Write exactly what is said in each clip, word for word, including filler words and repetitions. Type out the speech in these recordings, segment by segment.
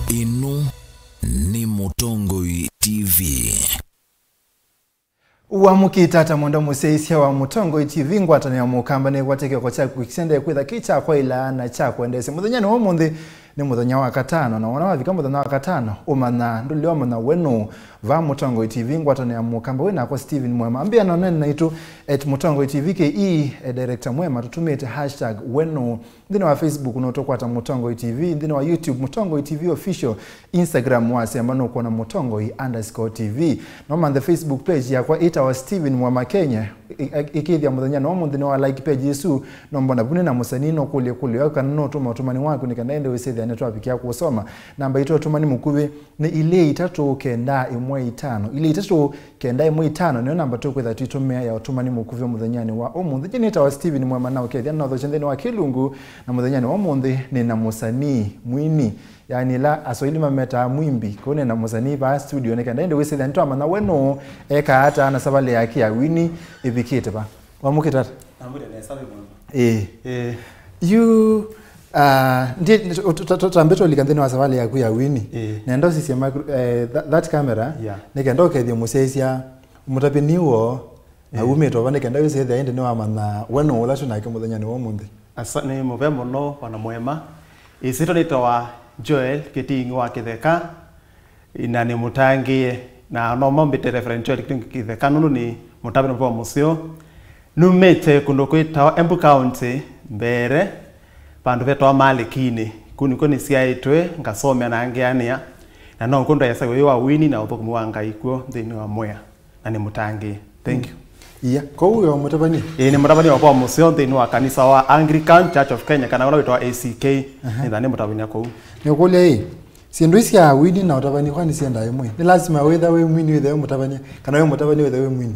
Ĩno nĩ Mũtongoi T V. Wamũkĩte ata mwendwa mũsyaĩĩsya wa Mũtongoi T V? Ngwatanĩo ya Mũkamba nĩkwatya kĩoko kyaku kĩendee kwĩtha kĩ kya kwaĩla na kya kwendeesya. Mũthenyanĩ wa ũmũnthĩ nĩ mũthenya wa katano, na wona wavika mũthenya wa katano, ũmanya ndũlĩ wamanya we nũũ. Vaa Mũtongoi T V, ngwatanĩo ya Mũkamba, wĩ nakwa Steven Mwema. Ambĩa na ũneene naitũ at Mũtongoi T V K E, e director Mwema, tũtũmĩte hashtag we nũũ. Nthĩnĩ wa Facebook no tũkwata Mũtongoi T V, nthĩnĩ wa YouTube Mũtongoi T V Official, Instagram wasemba nũkwona Mũtongoi underscore T V. No manthe Facebook page yakwa ĩtawa Steven Mwema Kenya, ĩ-, ĩ-, ĩkĩthya mũthenya no mũnthĩ nĩ wa like page ĩsu, no mbona vu nĩ na mũsanii no kũlye kũlyo yaku kana no tũma ũtũmani waku nĩ kana ĩndĩ wĩsĩthĩa nĩ twavikĩa kũsoma. Namba itũ ya ũtũmani mũkuvĩ nĩ ilĩ itatũ kenda ĩmwe itano, ilĩ itatũ kenda ĩmwe itano nĩyo namba tũkwĩtha twĩtũmĩa ya ũtũmani mũkuvĩ mũthenyanĩ wa ũmũnthĩ. Nyie nĩtawa Steven Mwema na ũkethĩa nothoche nthĩnĩ wa kĩlungu, na mũthenyanĩ wa ũmũnthĩ nĩ na mũsanii, mwini, yaani ĩla Aswahili mametaa mwimbi. Kũu nĩ na mũsanii vaa studio nĩ kenda ĩndĩ wĩsĩthĩa nĩtwamanya we nũũ, ekaa ata, na savalĩ yake ya wini ĩvikĩte va. Wamũkĩte ata? Namwĩte nesa, wĩ mwema? Ĩĩ. Ĩĩ. Yu, ah, ndi-, tũ-, tũ-, tũ-, tũtambĩte ũlika nthĩnĩ wa savalĩ yaku ya wini. Ĩĩ. Nenda ũsisye micro-, eh, tha-, that camera, yeah, nĩ kenda ũkethie mũsyaĩĩsya mũtavani woo, na, ĩĩ, umĩte ova nĩ kenda wĩsĩthĩa ĩndĩ nĩwamanya we nũũ ũla twĩ nake mũthenyanĩ wa ũmũnthĩ. Asa, nĩ mũvea mũno, wana Mwema. Ĩsyĩtwa nĩtawa Joel Kĩting'i wa Kĩtheka. Na nĩ mũtangĩĩe, na no mambĩte Reverend Joel Kĩting'i Kĩtheka, nũndũ nĩ mũtavani wa mũseo. Numĩte kũndũ kwĩtawa Embu County, mbere, vandũ vetawa Malikinĩ. Kũu nĩkw'o nĩsyaĩtwe, ngasomea na ngeanĩa, na no kw'o ndaesaĩwe wĩ wa wini na ũthũkũmi wa Ngai kw'o nthĩnĩ wa mwĩa, na nĩ mũtangĩĩe. Thank you. Iya, kwoou wĩ o mũtavani? Ĩĩ, nĩ mũtavani wa kwa mũseo nthĩnĩ wa kanisa wa Anglican Church of Kenya, kana ũla wĩtawa A C K. Aha. Nĩtha nĩ mũtavania kũu. Nĩũkũlya ĩ, syĩndũ ii sya wini na ũtavani kwani syendaa ĩmwe? Nĩ lasima wĩtha wĩ mwini wĩthe wĩ mũtavania, kana wĩ mũtavania wĩthe wĩ mwini?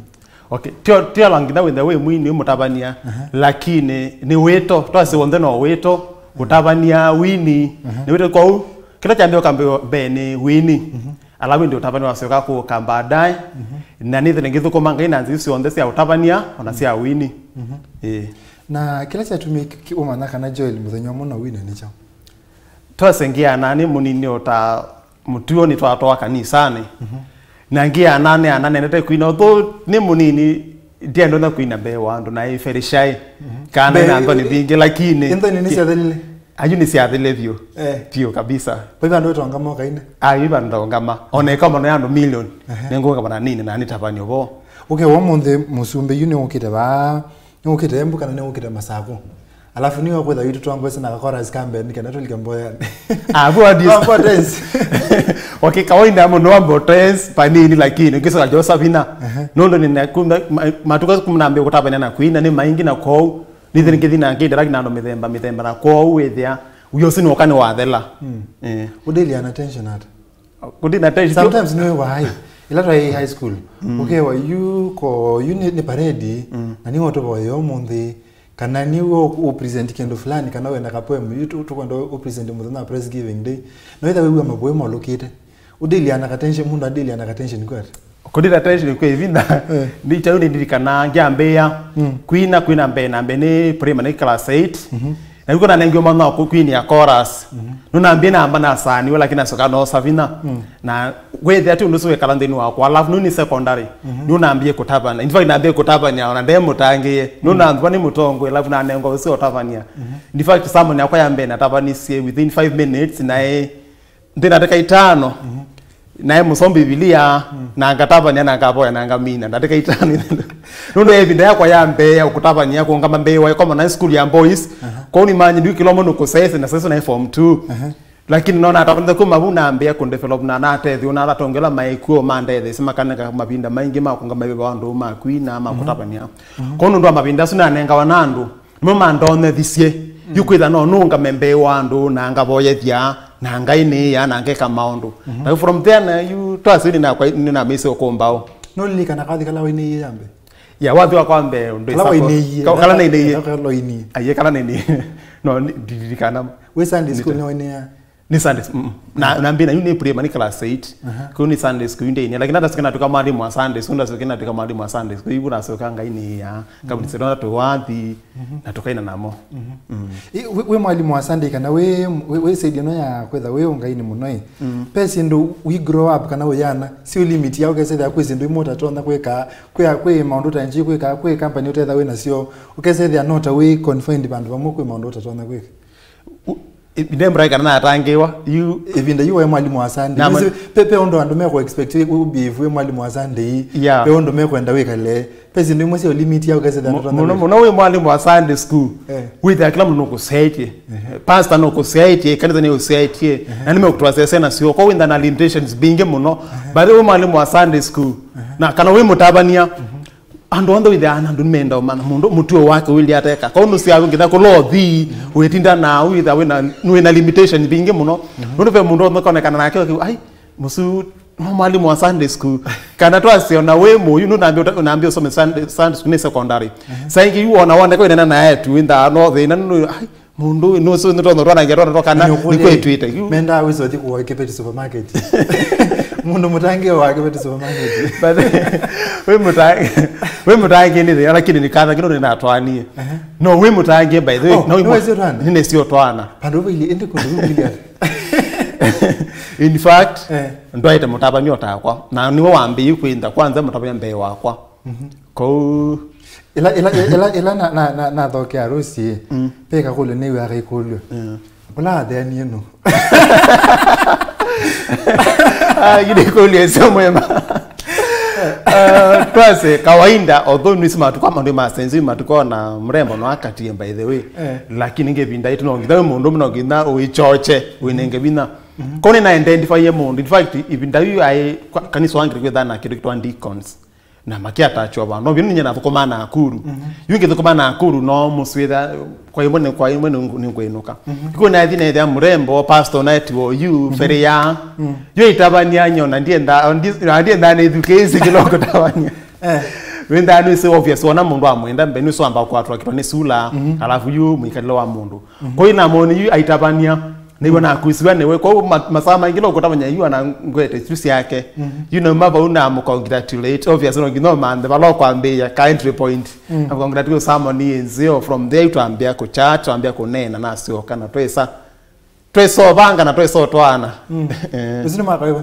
Okay, tio, tio la nginya wĩthe wĩ mwini wĩ mũtavania, aha, lakini nĩ wĩto, twasĩ w'onthe no wĩto, ũtavania, wini, aha, nĩ wĩto. Kwoou kĩla kyambĩĩe ũkambĩĩwa mbee nĩ wini. Mhm. Alafu ĩndĩ ũtavani wasyoka kũka baadaye, mhm, na nĩthĩle ngĩthũkũma Ngai na nzĩa syonthe sya ũtavania, ona sya wini. Mhm. Ĩĩ. Na kĩla kyatumie ki-, ki-, ũmanya kana Joel mũthenya ũmwe no wine nĩ kyaũ? Twasengea na nĩ mũnini o ta mũtuo nĩtwatwawa kanisanĩ. Mhm. Na ngĩana nĩ ana nendete kwina, although nĩ mũnini, ndiendona kwina mbee wa andũ na ĩferishai. Mhm. Kana na nthoni mbingĩ, lakini nthoni nĩsyathelile. Ayu nĩsyathile vyũ. Eh. Vyũ kabisa. Vai vandũ wĩtongama ũkaine? Ayu vandũ ndaũngama. Ona ĩkoma no ya andũ million. Ehe. Nĩngũngama na nini na nĩtavani ũvoo. Okay, ũmũnthĩ mũsumbĩ yu nĩũkĩte vaa, nĩũkĩte Embu kana nĩũkĩte Masakũ? Alafu nĩwe kwĩtha witũ twangwese na ka chorus ka mbee nĩ kenda tũlike mboyanĩ. Ah, vu audience. Kwa dance. Okay, kawaida mũno wambo dance panini, lakini ngĩsoka Josafina. Ehe. Nũndũ nĩ na kuma, ma-, matuko kuma nambĩĩe kũtavania na kwina nĩ maingĩ na kwoou. Nĩthĩ nĩkĩthi na ngĩinteract na andũ mĩthemba mĩthemba, na kwoou wĩthĩa wĩosi nũka nĩwathela. Mm. Eh. Ũdeal na tension ata? Kũdeal na tension. Sometimes nĩwĩwaa ĩ, ĩla twaĩ high school, mm, ũkewa yu ko, yu nĩ, nĩ parade, mm, na nĩwe ũtũvoye ũmũnthĩ, kana nĩwe ũ, ũ present kĩndũ fulani, kana wĩna ka poem, yu tũ, tũkwenda ũ present mũthenya wa Press Giving Day. Nawĩtha wĩw'a mavoĩ molũkĩte. Ũdeal na ka tension, mũndũ adeal na ka tension kwata? Kũdeal na tension kwĩ ĩvinda, eh, nĩ kyaũ nĩndirikanaa ngĩambĩĩa, mm, kwina, kwina mbee na mbee nĩ primary, nĩ class eight. Mhm. Na yu kũnanengiwe mwana wa kwina chorus. Mhm. Nũnambie namba nasaaniwe, lakini nasoka noosa vinya. Mm. Na wĩthĩa ti ũndũ ũsu wekala nthĩnĩ wakwa, alafu nũu nĩ secondary. Mhm. Nũnambie kũtavana. In fact, nambie kũtavania, ona nde mũtangĩĩe. Mm. Nũnambwa nĩ mũtongoi, alafu nanengwa ũsu ũtavania. Mhm. In fact, sermon yakwa ya mbee natavanisye within five minutes, naĩ nthĩ ndatĩka itano, mhm, naĩ mũsomi Bibilia, mm, na ngatavania, na ngavoya, na ngamina ndatĩka itano. Nũndũ ĩvinda yakwa ya mbee ya kũtavania kũngama mbee wa ĩkoma na school ya boys. Aha. Kwoou nĩmanyie ndiu kĩlomo nũkũsese na sese naĩ form two. Aha. Lakini no natavania kuma vu nambĩa kũdevelop na natethio na atongola maikuo mandetheesye makaneka mavinda maingĩ ma kũngama veva wa andũ ma kwina ma, mhm, kũtavania. Mhm. Kwoou nũndũ wa mavinda asu nanengawa na andũ, nĩmo mandonyethisye, mm, yu kwĩtha no nũngame mbee wa andũ, na ngavoyethya, na Ngai nĩĩa, na ngeka maũndũ. Mhm. Na from there, na yu twasĩ nĩnakwa, nĩnamĩsĩ ũkũmbaũ. Nũlilikana kathi kala wainĩie ya mbee? Ya, wathi wakwa mbee, ũndũ kala isa ko-, wainĩie, ka-, kala nainĩie. Kala wainĩie. Aiye, kala nainĩie. No, ni-, ndilikana. Wĩ Sunday school nĩwainĩa? Nĩ Sunday school, mm. Na, na mbina yu nĩ primary, nĩ class eight. Aha. Kũu nĩ Sunday school yu ndĩni. Lakini hata sikina tuka mwalimu wa Sunday school, ndasokina tuka mwalimu wa Sunday school. Yu nasoka ngai nĩ ya, kabisa, ndo tuwathi, na tukaina namo. Mm. I, wĩ, wĩ mwalimu wa Sunday kana wĩ, wĩ, wĩ side ĩno ya kwetha wĩ ũngaini mũno ĩ? Mm. Pe syĩndũ we grow up kana ũyana, si limit ya ũkesethĩa kwĩ syĩndũ imwe ũtatonya kwĩka, kwĩ, kwĩ maũndũ ũtanji kwĩka, kwĩ company ũtetha wĩ nasyo, ũkesethĩa no ta wĩ confined vandũ vamwe kwĩ maũndũ ũtatonya kwĩka. Ĩvinda ĩmwe kana natangĩĩwa yu. Ĩvinda yu waĩ mwalimu wa Sunday. Na mwa- Nĩsĩ, pe, pe ũndũ andũ mekũ expect wĩ, wĩ behave wĩ mwalimu wa Sunday. Yeah. Pe ũndũ mekwenda wĩkale. Pe syĩndũ imwe sya limit ya ũkesethĩa mũno, mũno wĩ mwalimu wa Sunday school. Eh. Wĩthĩa kĩla mũndũ nũkũsyaĩtye. Pastor nũkũsyaĩtye, kanitha nĩũsyaĩtye. Na nĩmekũtwasese nasyo. Kwa wĩntha na limitations mbingĩ mũno. But wĩ mwalimu wa Sunday school. Na kana wĩ mũtavany'a. Andũ onthe wĩthĩaa na andũ nĩmenda ũmanya mũndũ mũtuo wake wĩlĩ ateka. Kwa ũndũ syaku nginya kũla ũthi, wĩtinda na wĩtha wĩna, wĩna limitation mbingĩ mũno. Nũndũ ve mũndũ onthe konekana nake ũkiu, "Ai, mũsu no mwalimu wa Sunday school." Kana twasyo na wĩ mũyu, nũnambia ũta-, ũnambia ũsome Sunday, Sunday school nĩ secondary. Saingi yu wona woneka wĩnena na etu wĩnthaa no thĩna nũndũ, ai, mũndũ ũyũ nũsũ nĩtwona twanangia twana twa kana nĩkwĩtwĩte. Mendaa wĩsĩ ũthi kũwa Kĩveti supermarket. Mũndũ mũtangĩĩwa wa Kĩveti supermarket. But wĩ mũtangĩ, wĩ mũtangĩ nĩ thĩna, lakini nĩ kana kĩndũ nĩnatwanie. No wĩ mũtangĩ, by the way. Oh, no wĩ nĩwĩsĩ ũtwana? Nĩnĩsĩ ũtwana. Pandũ ũvailye, ĩndĩ kũndũ ũvailye ata? In fact, ndwaĩte mũtavany'a ũtakwa. Na nĩwe wambĩĩe kwĩntha, kwanza mũtavany'a mbee wakwa. Kũu. Ĩla, ĩla, ĩla, ĩla na, na, na, nathokea Rosie, pe kakũlyo nĩw'aa kaikũlyo. Ũla atheanie nũ? Ah, githĩ kũlyo ĩsio mwema. Ah, twase kawaida, although nĩsĩ matukũ ama nĩ masenzi, matukũ na mrembo no akatie, by the way. Lakini ngevinda itu no nginya wĩ mũndũ no nginya ũichoche, wĩnenge vinya. Ko nĩ na identify mũndũ. In fact, ivinda yu aĩ kwa-, kanisa wangĩrĩ kwĩthana kĩndũ kitwa deacons. Na makiatachwa vano. Vino ninye nathũkũmaa Nakuru. Yu ngĩthũkũmaa Nakuru no mũswĩtha kwa imwe nĩ, kwa imwe nĩ, nĩ ngwĩnũka. Iko nathi nethĩa mrembo, pastor naetiwa yu, feria. Yu itavania nyo na ndienda, ndi-, na ndienda nĩthukĩĩsĩ kĩloko tavania. Wĩnthaa nĩsĩ obvious wona mũndũ amwenda mbe nĩswamba kwatwa kitwa nĩ sula, alafu yu mwĩkalĩle wa mũndũ. Kwa hiyo namoni yu aitavania. Nĩw'o nakwĩsiwa nĩwe. Kwoou ma-, masaa maingĩ no kũtavany'a yu ana ngwete isu syake. Yu nauma vau namũcongratulate. Obvious no nginya ũmanthe vala ũkwambĩĩa ka entry point. Namũcongratulate sermon ĩ nzeo. From there twambĩa kũchat, twambĩa kũneena nasyoka na twesa. Twesa ũvanga na twesa ũtwaana. Eh. Ũsu nĩ mwaka wĩva?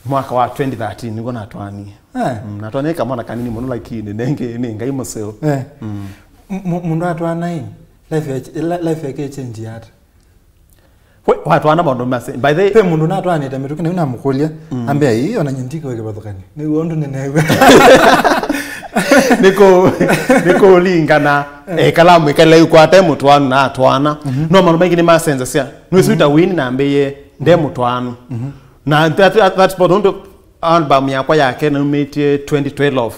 Mwaka wa twenty thirteen nĩguo natwaanie. Eh. Mm, natwaanie kamwana kanini mũno lakini nengĩ nĩ Ngai mũseo. Eh. Mm. M-, m-, mũndũ atwaana ĩ, life ya ch-, la-, life yake ĩchenji ata? We, watwaana maũndũ mase. By the way, pe mũndũ natwaanĩte mĩtũkĩ na yu namũkũlya, ambĩa, "Ĩĩ, ona nyie ndikĩwe kĩvathũkany'o." Nĩw'o ũndũ nĩneew'a. Nĩkũ-, nĩkũlingana, eh, kala mwĩkalĩle yu kwate mũtwaanu na atwaana. No maũndũ maingĩ nĩmasenzasya. Nĩwĩsĩ ta Winnie nambĩĩe nde mũtwaanu. Na that, that, that spot, ũndũ album yakwa yake naumĩtie twenty twelve.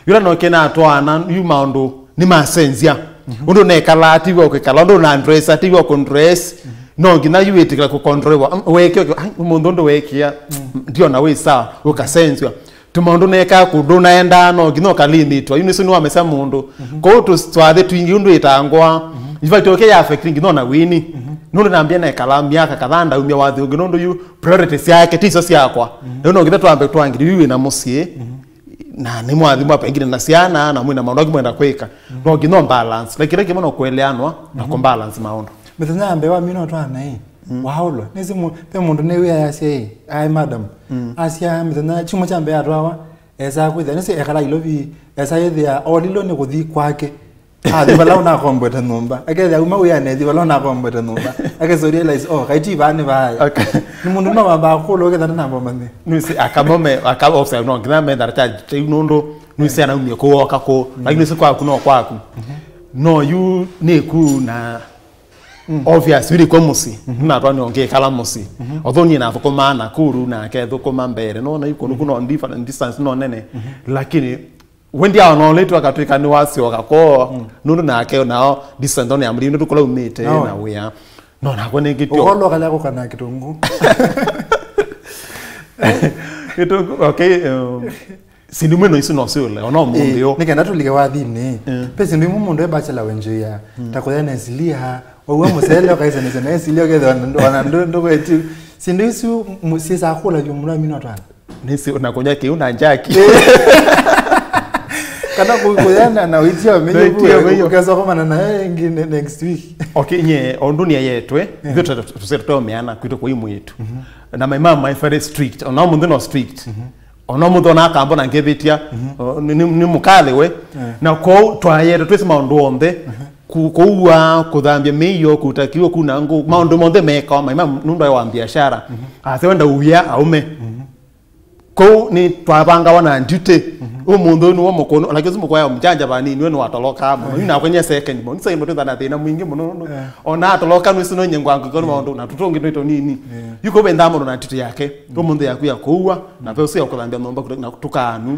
Yũla nokie natwaana, yu maũndũ nĩmasenzya. Ũndũ nekalaa, ti w'o kwĩkala, ũndũ na dressa, ti w'o kũ dress. No nginya yu wĩtĩkĩla kũ control wa, mm, weke, weke, ai, mũndũ ũndũ wekĩa, ndiona wĩ sawa, ũkasenzywa. Tũmaũndũ nekaa kũndũ naendaa, no nginya ũkalimĩtwa. Yu nĩsũ nĩwamesya mũndũ. Kwoou tũ-, twathi twingĩ ũndũ ĩtangwa. In fact, okay, ya affect nginya ona Winnie. Nũndũ nambia nekala myaka kadhaa ndaumya wathi ũngĩ, nũndũ yu priorities syake ti iso syakwa. Rĩu no nginya twambe twangĩrĩ yu wĩna mũsyĩ, na nĩ mwathimwa pengine na syana, na mwĩna maũndũ angĩ mwenda kwĩka. No nginya balance. Like, kĩla kĩmwe no kũeleanwa na kũ balance maũndũ. Mĩthenya ya mbee wa mĩno twana ĩ, waũlwa. Nĩsĩ mũ-, pe mũndũ nĩwĩa yasya ĩ, ai madam. Asya mĩthenya, kyumwa kya mbee atwawa, esa kwĩthĩa, nĩsĩ ekala Ilovi, esa yĩthĩa olilwe nĩ kũthi kwake. Athi vala ũnakombwete nyũmba. Akethĩa uma wĩanĩ athi vala ũnakombwete nyũmba. Akesa realize, oh, kaiti vaa nĩ vaya. Okay. Nĩ mũndũ no wamba kũlwa ũkethana na mbomba nĩ. Nĩsĩ akamome, aka-, obviously, no nginya methara cha, cha nũndũ, nĩsĩ anaumie kũoka kũ. Lakini nĩsĩ kwaku no kwaku. No yu nĩ ku na obvious, yu nĩ kwa mũsyĩ. Natwa nĩ ongekala mũsyĩ. Although niĩ nathũkũmaa Nakuru na akethũkũma mbere. No na yu kũndũ kuno different distance no nene. Lakini we ndiaona ũlĩtu akatwĩka nĩwasyoka kwoo, nũndũ nake nao distance nĩ ya mũliu, nũndũ kũla umĩte na wĩa. No nakwa nĩngĩtyo. Ũkolo kalya kũkana kĩtũngũ. Kĩtũngũ, okay, um, sindu mwino isu no siũle, ona ũmũnthĩ ũ. Nĩ kenda tũlike wathinĩ. Pe sindu imwe mũndũ e bachelor wenjĩa, ta kũya nesilia, Ũw'a mũsele ũkaĩsanĩsya na ĩsilya ũkethĩwa ona ndũ- ona ndũ- ndũkwetyu. Syĩndũ isu mu- syĩsaa kũla vyũ mũno amina twana. Nĩsĩ na kũnya kĩu na njaki. Kana kũ- kũyana na wĩtia ũmenye. Wĩtia ũmenye. Ũkesa komana na ĩngĩ ne- next week. Okay, nye o ndũnĩ yetwe, ithuĩ tũse tũteũmeana kwitũ kwa imwĩtu. Na my mom is very strict. Ona mũndũ no strict. Ona mũndũ ona akambona ngĩvĩtia, o, nĩ- nĩ- nĩ mũkali we. Na kwoou twayete twĩsĩ maũndũ onthe. Ku- kũua, kũthambya mĩio, kũta kĩw'ũ, kuna ngũ, maũndũ monthe mekawa maima nũndũ aĩ wa biashara. Ase wenda uya aume. Kũu nĩ twavangawa na duty. Ũmũnthĩ ũyũ nĩwe mũkũnũ, lakini ũsu mũkũya mjanja vanini, we nĩwatolokaa mũno. Yu nakwa nye second born. Second born twĩtha na thĩna mwingĩ mũno nũndũ ona atoloka nũsĩ no nye ngwangu ĩkoni maũndũ na tũtũngĩ twĩ tũnini. Yu kũvendaa mũndũ na duty yake. Ũmũnthĩ yaku ya kũua, na ve ũsu ya kũthambya nyũmba na tũkaanu.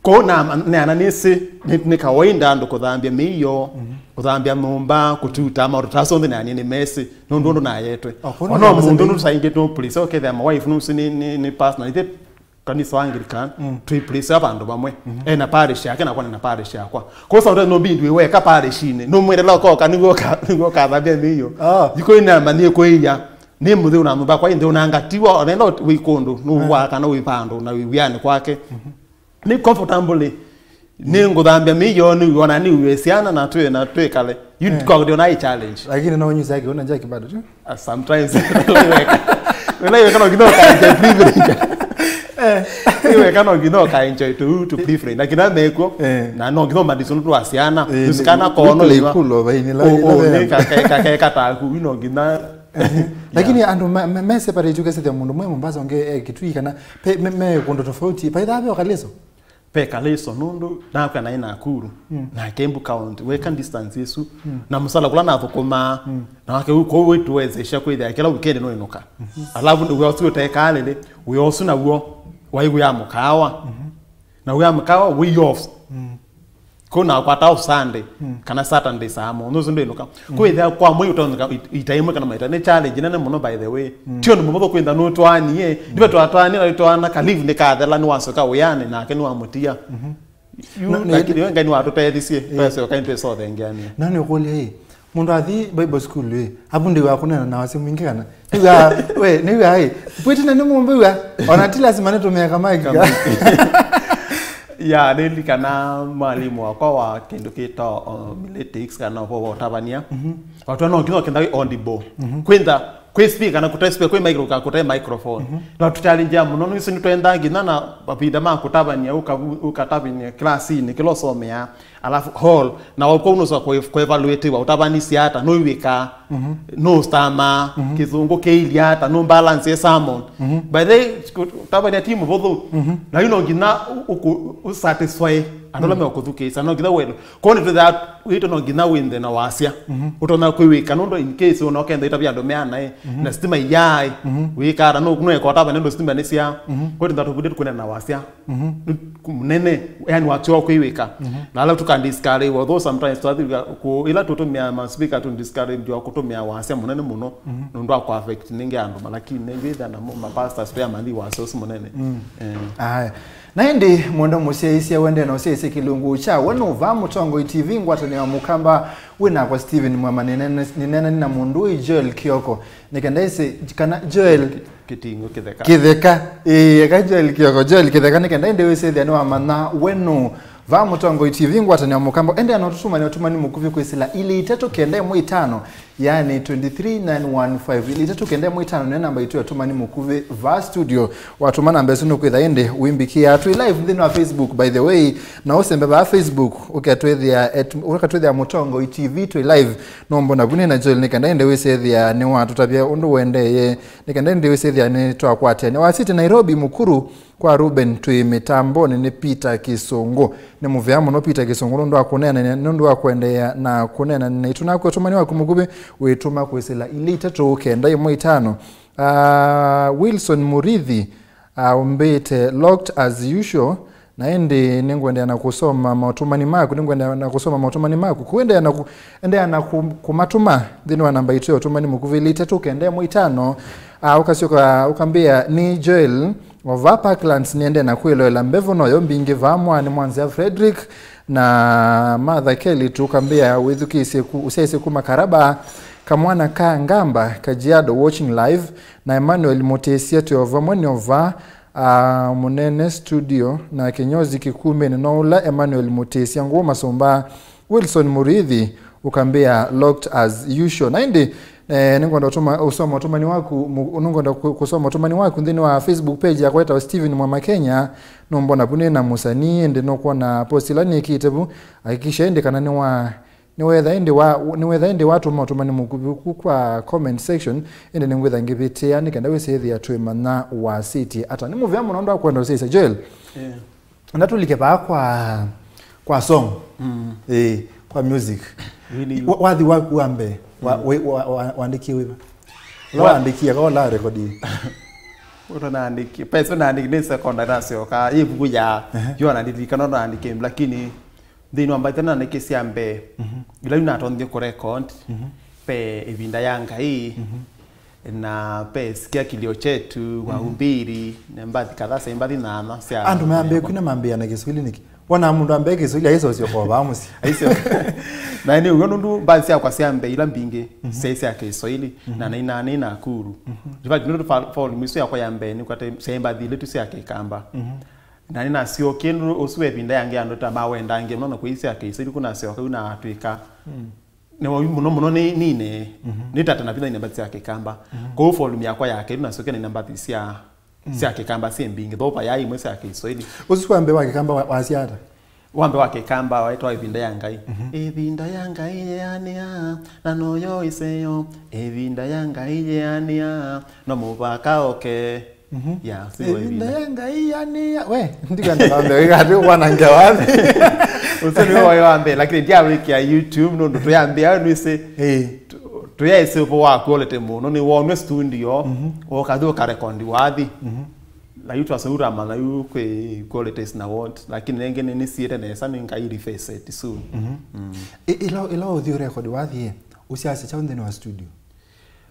Kũu na neana nĩsĩ nĩ- nĩ kawaida andũ kũthambya mĩio, kũthambya nyũmba, kũtuta maũndũ ta asu onthe nĩ anie nĩmesĩ nũndũ ũndũ nayetwe. Ona mũndũ nũsaingĩtwe police ũkethĩa mawife nũsĩ nĩ- nĩ- nĩ pastor na ithe kanisa wa Anglican twĩ police vandũ vamwe. Ena parish yake nakwa nĩna parish yakwa. Kũu sometimes no bindwe weka parishinĩ nũmwendela ũkoka nĩguo ũka- nĩguo ũkathambya mĩio. Yiko inamanie kwĩia nĩ mũthĩ una nyũmba kwa ĩndĩ unangatiwa onenda wĩ kũndũ nũwa kana wĩ vandũ na wĩ wiani kwake. Nĩ comfortably. Nĩ ngũthambya mĩio nĩ ona nĩ uwe syana na twĩ na twĩkale. You got your night challenge. Lakini no nyusa yake una jaki bado tu. Ah, sometimes. Wena iwe kana ngino ka enjoy privilege. Iwe kana ngino ka enjoy to to privilege. Lakini amekuo. Na no ngino madisunu tu asiana. Usikana kono iwa. Kulo baini la. Oh, nĩ ka ka ka ka ta ku ino ngina. Lakini andũ me- me- me separate ukesethia mũndũ mwe Mombasa onge eh, Kitui kana pe- me- me kũndũ tofauti paitha ve okaleso. Pekaleso nũndũ nakwa naĩ Nakuru na Kembu County weka distance ĩsu na mũsala kũla nathũkũmaa na wake kũu wĩtuwezesha kwĩthĩa kĩla weekend nũinũka. Alafu wĩa ũsu ũtekaa lĩlĩ wĩa ũsu naw'o waĩ wĩa mũkaawa. Na wĩa mũkaawa wĩ off. Kũu nakwata off Sunday kana Saturday saa mũno ũsu ndĩnũka. Kwĩthĩa kwa mwei ũtoneka ita ĩmwe kana maita nĩ challenge nene mũno by the way. Ti ũndũ mũvũthũ kwĩtha nũtwaanie ndĩve twatwaanie na twatwaana ka leave nĩkathela nĩwasoka wĩanĩ nake nĩwamũtia. Yu lakini we Ngai nĩwatũtethisye twese ũkai twĩsothengeania. Na nĩ ũkũlya ĩ, mũndũ athi Bible school ĩ, avu ndĩw'a kũneena na wasya mwingĩ kana? Nĩw'a, we, nĩw'a ĩ, pwĩtine nĩ mũmbĩw'a, ona ti lasima nĩtũmĩe kamaiki ka. Ya, nĩlikana mwalimu wakwa wa kĩndũ kĩtawa homiletics kana ũvoo wa ũtavany'a. Watwa no nginya ũkenda wĩ audible. Kwĩntha kwĩ speaker na kũte speaker, kwĩ micro ka kũte microphone. Na tũchallenge mũno nĩsĩ nĩtwenda nginya na mavinda ma kũtavany'a ũkavu- ũkatavany'a class-inĩ kĩla ũsomeaa. Alafu hall na wauka unosa kũevaluatiwa ũtavanisye ata nũiwĩkaa nũstamaa kĩthũngũ kĩilye ata nũ balance e sermon. By the way, ũtavania ti mũvũthũ. Na yu no nginya ũsatisfy andũ ala meũkũthukĩĩsya no nginya wendo. Kwoo nĩtwĩthaa witũ no nginya wĩnthe na wasya ũtonya kwĩwĩka nũndũ in case ũna ũkenda itavya andũ meanaĩ na sitima iyaĩ wĩkaa ata nũeka ũtavania nũndũ sitima nĩsyaa. Kwoo nĩtwĩthaa tũvundĩte kũnena na wasya mũnene yani wakyoa kwĩwĩka. Na ala tũka discourage although sometimes twathika ku ila tũtũmĩa ma speaker tu discourage wa kũtũmĩa wasya mũnene mũno nũndũ wa kũ affect ningi andũ lakini ningi itha na ma pastors pia mathi wasya ũsu mũnene. Eh. Aya. Na ĩndĩ mwenda mũsyaĩĩsya wende na ũsyaĩĩsya kĩlungu kya we nũva Mũtongoi T V ngwatanĩo ya Mũkamba wĩ nakwa Steven Mwema nĩnene- nĩneenani na mũndũ ũyũ Joel Kioko nĩkenda ĩsĩ kana Joel Kĩting'ũ kĩtheka. Kĩtheka. Ĩĩ, eka Joel Kioko. Joel Kĩtheka nĩ kenda ĩndĩ wĩsĩthĩa nĩwamanya we nũ. Vaa Mũtongoi T V ngwatanĩo Mũkamba. Ende anotũtũmania ũtũmani mũkuvĩ kwĩsĩla ilĩ itatũ kenda ĩmwe itano, yaani twenty three nine one five. Ilĩ itatũ kenda ĩmwe itano nĩ namba itũ ya ũtũmani mũkuvĩ vaa studio. Watũma namba ĩsu nũkwĩtha ĩndĩ wĩmbĩkĩa. Twĩ live nthĩnĩ wa Facebook, by the way. Na ũsembe vaa Facebook, ũkatwĩthĩa at- ũkatwĩthĩa Mũtongoi T V twĩ live. Nombo na vune na Joel nĩ kenda ĩndĩ wĩsĩthĩa nĩwatũtavya ũndũ ũendee. Nĩ kenda ĩndĩ wĩsĩthĩa nĩtwakwatĩanĩa. Wa City Nairobi Mũkuru kwa Ruben twĩ mĩtambonĩ nĩ Peter Kĩsũngũ. Nĩ mũvea mũno Peter Kĩsũngũ nũndũ wa kũneena, nũndũ wa kũendeea na kũneena naitũ. Naku ũtũmani waku mũkuvĩ wĩtũma kwĩsĩla ilĩ itatũ kenda ĩmwe itano. Ah, Wilson Mũrithi, ah, ũmbĩte locked as usual. Na ĩndĩ nĩngũendeea na kũsoma maũtũmani maku, nĩngũendeea na kũsoma maũtũmani maku. Kũendeea na kũ-, endeea na kũ-, kũmatũma nthĩnĩ wa namba itũ ya ũtũmani mũkuvĩ, ilĩ itatũ kenda ĩmwe itano. Ah, ũkasyoka ũkambĩa, nĩ Joel o vaa Parklands, nĩendee na kwĩloela mbevo noyo mbingĩ vaa mwaanĩ mwa nzĩa Frederick na Martha Kelly tu, ũkambĩa wĩthukĩĩsye ku-, ũsyaĩsye kuma Karaba. Kamwana ka Ngamba, Kajiado watching live, na Emmanuel Mutisya twĩ o vamwe nĩ o vaa, ah, mũnene studio, na kĩnyozi kĩkumĩnĩ no ũla Emmanuel Mutisya ngũũ masũmba, Wilson Murithi, ũkambĩa locked as usual. Na ĩndĩ, eh, nĩngwenda ũtũma-, ũsoma ũtũmani waku, mu-, nĩngwenda kũ-, kũsoma ũtũmani waku nthĩnĩ wa Facebook page yakwa ĩtawa Steven Mwama Kenya, nũmbona vu nĩ na mũsanii, ĩndĩ nũkwona post ĩla nĩkĩte vu, hakikisha ĩndĩ kana nĩwa Nĩwetha ĩndĩ wa, nĩwetha ĩndĩ watũma ũtũmani mũkuvĩ ku kwa comment section, ĩndĩ nĩngwĩtha ngĩvĩtĩa nĩ kenda wĩsĩ ĩthĩa twĩmanya wasĩtye ata. Nĩ mũvea mũno ndwakwenda ũsyaisya Joel. Yeah. Na tũlike vaa kwa, kwa song. Mm. Eh, kwa music. Really? Wa-, wathi waku wa mbee, wa-, Mm. wa-, wa-, wa-, wandĩkie wĩva? Ũla Wa- wandĩkie, kwa ũla rekodie. Ũla naandĩkie, pesa naandĩkie nĩ secondary nasyoka, ĩvuku ya, Ehe. Yo nandilikana naandĩkie, lakini Nthĩnĩ wa mbathi ĩla naandĩkie sya mbee, Mhm. ila yu natonyie kũrecord, Mhm. ve Ĩvinda ya Ngai, Mhm. na ve Sikia Kilio Chetu, wa Mhm. Umbiri, na mbathi kadhaa sya mbathi nyanya sya andũ mayambĩe kwina mambĩĩa na Kĩswahili nĩkĩ? Wona mũndũ ambĩe Kĩswahili aisosya kwa vaa mũsyĩ. Aisyo. Na nĩ ũw'o nũndũ mbathi syakwa sya mbee ila mbingĩ Mhm. syaĩ sya Kĩswahili, Mhm. na nainaa nĩ Nakuru. Mhm. In fact, nũndũ fa-, volume isu yakwa ya mbee nĩkwate syaĩ mbathi ilĩ tu sya Kĩkamba. Mhm. Na nĩnasyokie nũndũ ũsu wa Ĩvinda ya Ngai andũ ta mawendangie mũno na kwĩsya Kĩswahili, kũnasyoka yu natw'ĩka Mm. nĩ mũno mũno nĩ nine Mhm. nĩtate na vinya ine mbathi sya Kĩkamba. Mhm. Kwoou volume yakwa ya kelĩ nasyokie nĩ na mbathi sya Mm. sya Kĩkamba syĩ mbingĩ, though vayai imwe sya Kĩswahili. Ũsu wa mbee wa Kĩkamba wa-, wasya ata? Wa mbee wa Kĩkamba waĩtwa Ĩvinda ya Ngai. Mhm. Ĩvinda ya Ngai yeanĩa, na noyo ĩseo. Ĩvinda ya Ngai yeanĩa, no mũvaka oke. Mhm. Ya, si wa Ĩvinda Ĩvinda. Ya Ngai yeanĩa. We, ndikwenda kwambia wĩkati kwanangia wathi. Ũsu nĩwe waĩ wa mbee, lakini ndiawĩkĩa YouTube nũndũ tũyambĩa nĩsĩ. Eh. Tu-, tũyaĩsĩ ũvoo wa quality mũno, nĩwonwe studio, Mhm. wokathi ũkarekondi wathi. Mhm. Na yu twaseũra mana yu kwĩ qualities na what, lakini nengĩ nĩ nĩsiĩte nesa nĩ ngai reface it soon. Mhm. Mm. I-, ila, ila ũthi ũrekondi wathi, ũsyasya kyaũ nthĩnĩ wa studio?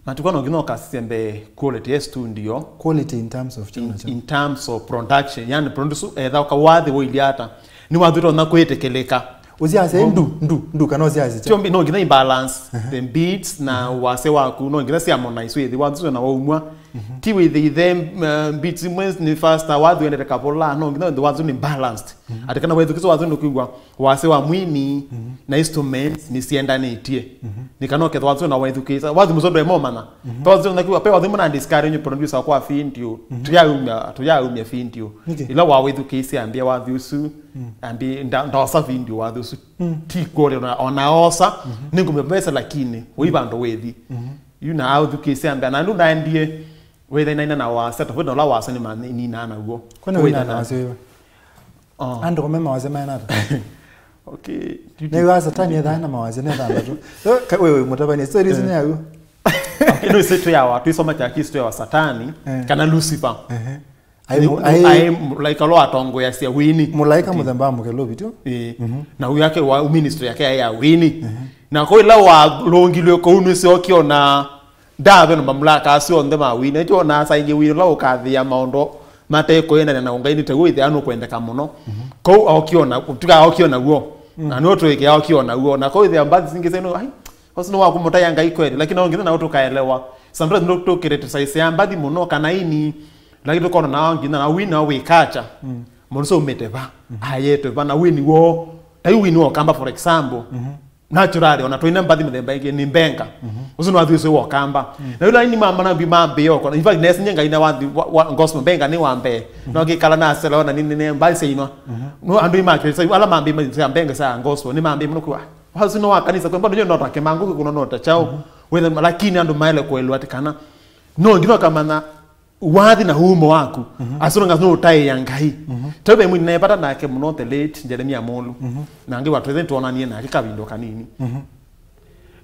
Matukũ no nginya ũkasisya mbee quality ya studio. Quality in terms of In, chana chana. In terms of production, yani producer etha ũkawathi wĩilyĩ ata. Nĩwathi ũtonya kwĩtĩkĩlĩka. Ũsyasya Bo- ndu, ndu, ndu, kana ũsyasya kyaũ? Tio mbi-, no nginya imbalance Ehe. The beats na wasya waku, no nginya syamona isu ĩthi wathi na waumwa. Mhm. Ti wĩthĩ ithe, uh, beats imwe nĩ faster, wathi wendete kavola, no nginya wĩthĩ wathi nĩ balanced. Mhm. Atĩ kana wethukĩsa wathi nĩ kwĩw'a wasya wa mwini Mhm. na instruments nĩ siendanĩtye. Mhm. Nĩ kana ũkethwa wathi na wethukĩsa. Wathi mũso ndwe momana. Mhm. Pe wathi na kwĩw'a, pe wathi mũna discourage producer kwa video. Mhm. Tuyaumya, tuyaumya video. Nĩkĩ? Ila wawethukĩsya ambia wathi ũsu, Mm. ambi nda-, ndosa video wathi ũsu. Mm. Ti kũle ona, ona osa, Mhm. nĩngũmĩvesa lakini, wĩ vandũ wĩthi. Mhm. Yu na authukĩsya ambia, na ndu naendie, wĩthainaina na wasa, tofauti na ũla wasa nĩ maninaa naw'o. Kwani wĩna na wasa wĩva? Oh. Andũ kome mawasa maena ata? Okay. Nĩ wa Satani ethaa na mawasa nĩ thanthatũ. So, ka-, wewe, mũtabania, stories Eh. nĩ yaku. Okay, no, ĩsĩ twĩawa, twĩsoma kya kĩsi twĩawa Satani, Eh. kana Lucifer. Ehe. Ai Ni- mu-, ai- ai mu-, like, alo atongoeasya wini. Mũlaĩka Ati- mũthemba wa mũkelubi tu. Ĩĩ. Mhm. Na ũyũ yake wa ministry yake yaĩ ya wini. Mhm. Na kwa ila walũngilwe kũu nĩsyokie ona ndave na mamlaka asu onthe ma wini. Nĩtwonaa saingĩ wini ũla ũkathĩa maũndũ mate kũendana na ũngai nĩ taw'o ĩthĩa nũkwendeka mũno. Mhm. Kũu okie ona, tuka okie ona w'o. Mm. Na nĩũtwĩkĩa okie ona w'o. Na kũu ĩthĩa mbathi singĩ senu, ai, ũsu nĩ wa kũmũtaĩa Ngai kweli, lakini no nginya nao tũkaelewa. Sometimes nĩ tũkĩrĩtĩsaisĩa mbathi mũno kana ini, lakini tũkona nao nginya na wini nao wĩkacha. Mm. Mũndũ ũsu aumĩte va, Mhm. ayetwe va, na wini woo. Ta yu wini wa Ũkamba, for example. Mhm. Naturally, ona twĩna mbathi mĩthemba ĩngĩ, nĩ mbenga. Mhm. Ũsu nĩ wathi ũsu wa Ũkamba. Mm. Na yũla ini mama nambi mambĩĩa ũkona. In fact, nesi nye Ngai na wathi wa, wa gospel mbenga nĩ wa mbee. Mhm. No kĩkala na sela ona nini nĩ mbathi syainwa. Mhm. No andũ imakĩrĩsa, ala mambĩĩa mbathi sya mbenga sya gospel, nĩ mambĩĩa mũno kwa Wathi no wa kanisa, kwa mbona nyo nota kĩmangũ kĩkũna nota chao. Mhm. Wethe, lakini andũ maele kũelewa ati kana no nginya ũkamanya wathi na uumo waku. Mhm. As long as no ũtaĩa Ngai. Mhm. Tau ve mwini naepata nake mũno, the late Jeremia Molu. Mhm. Na angĩ watwethe tuonanie nake kavindo kanini. Mhm.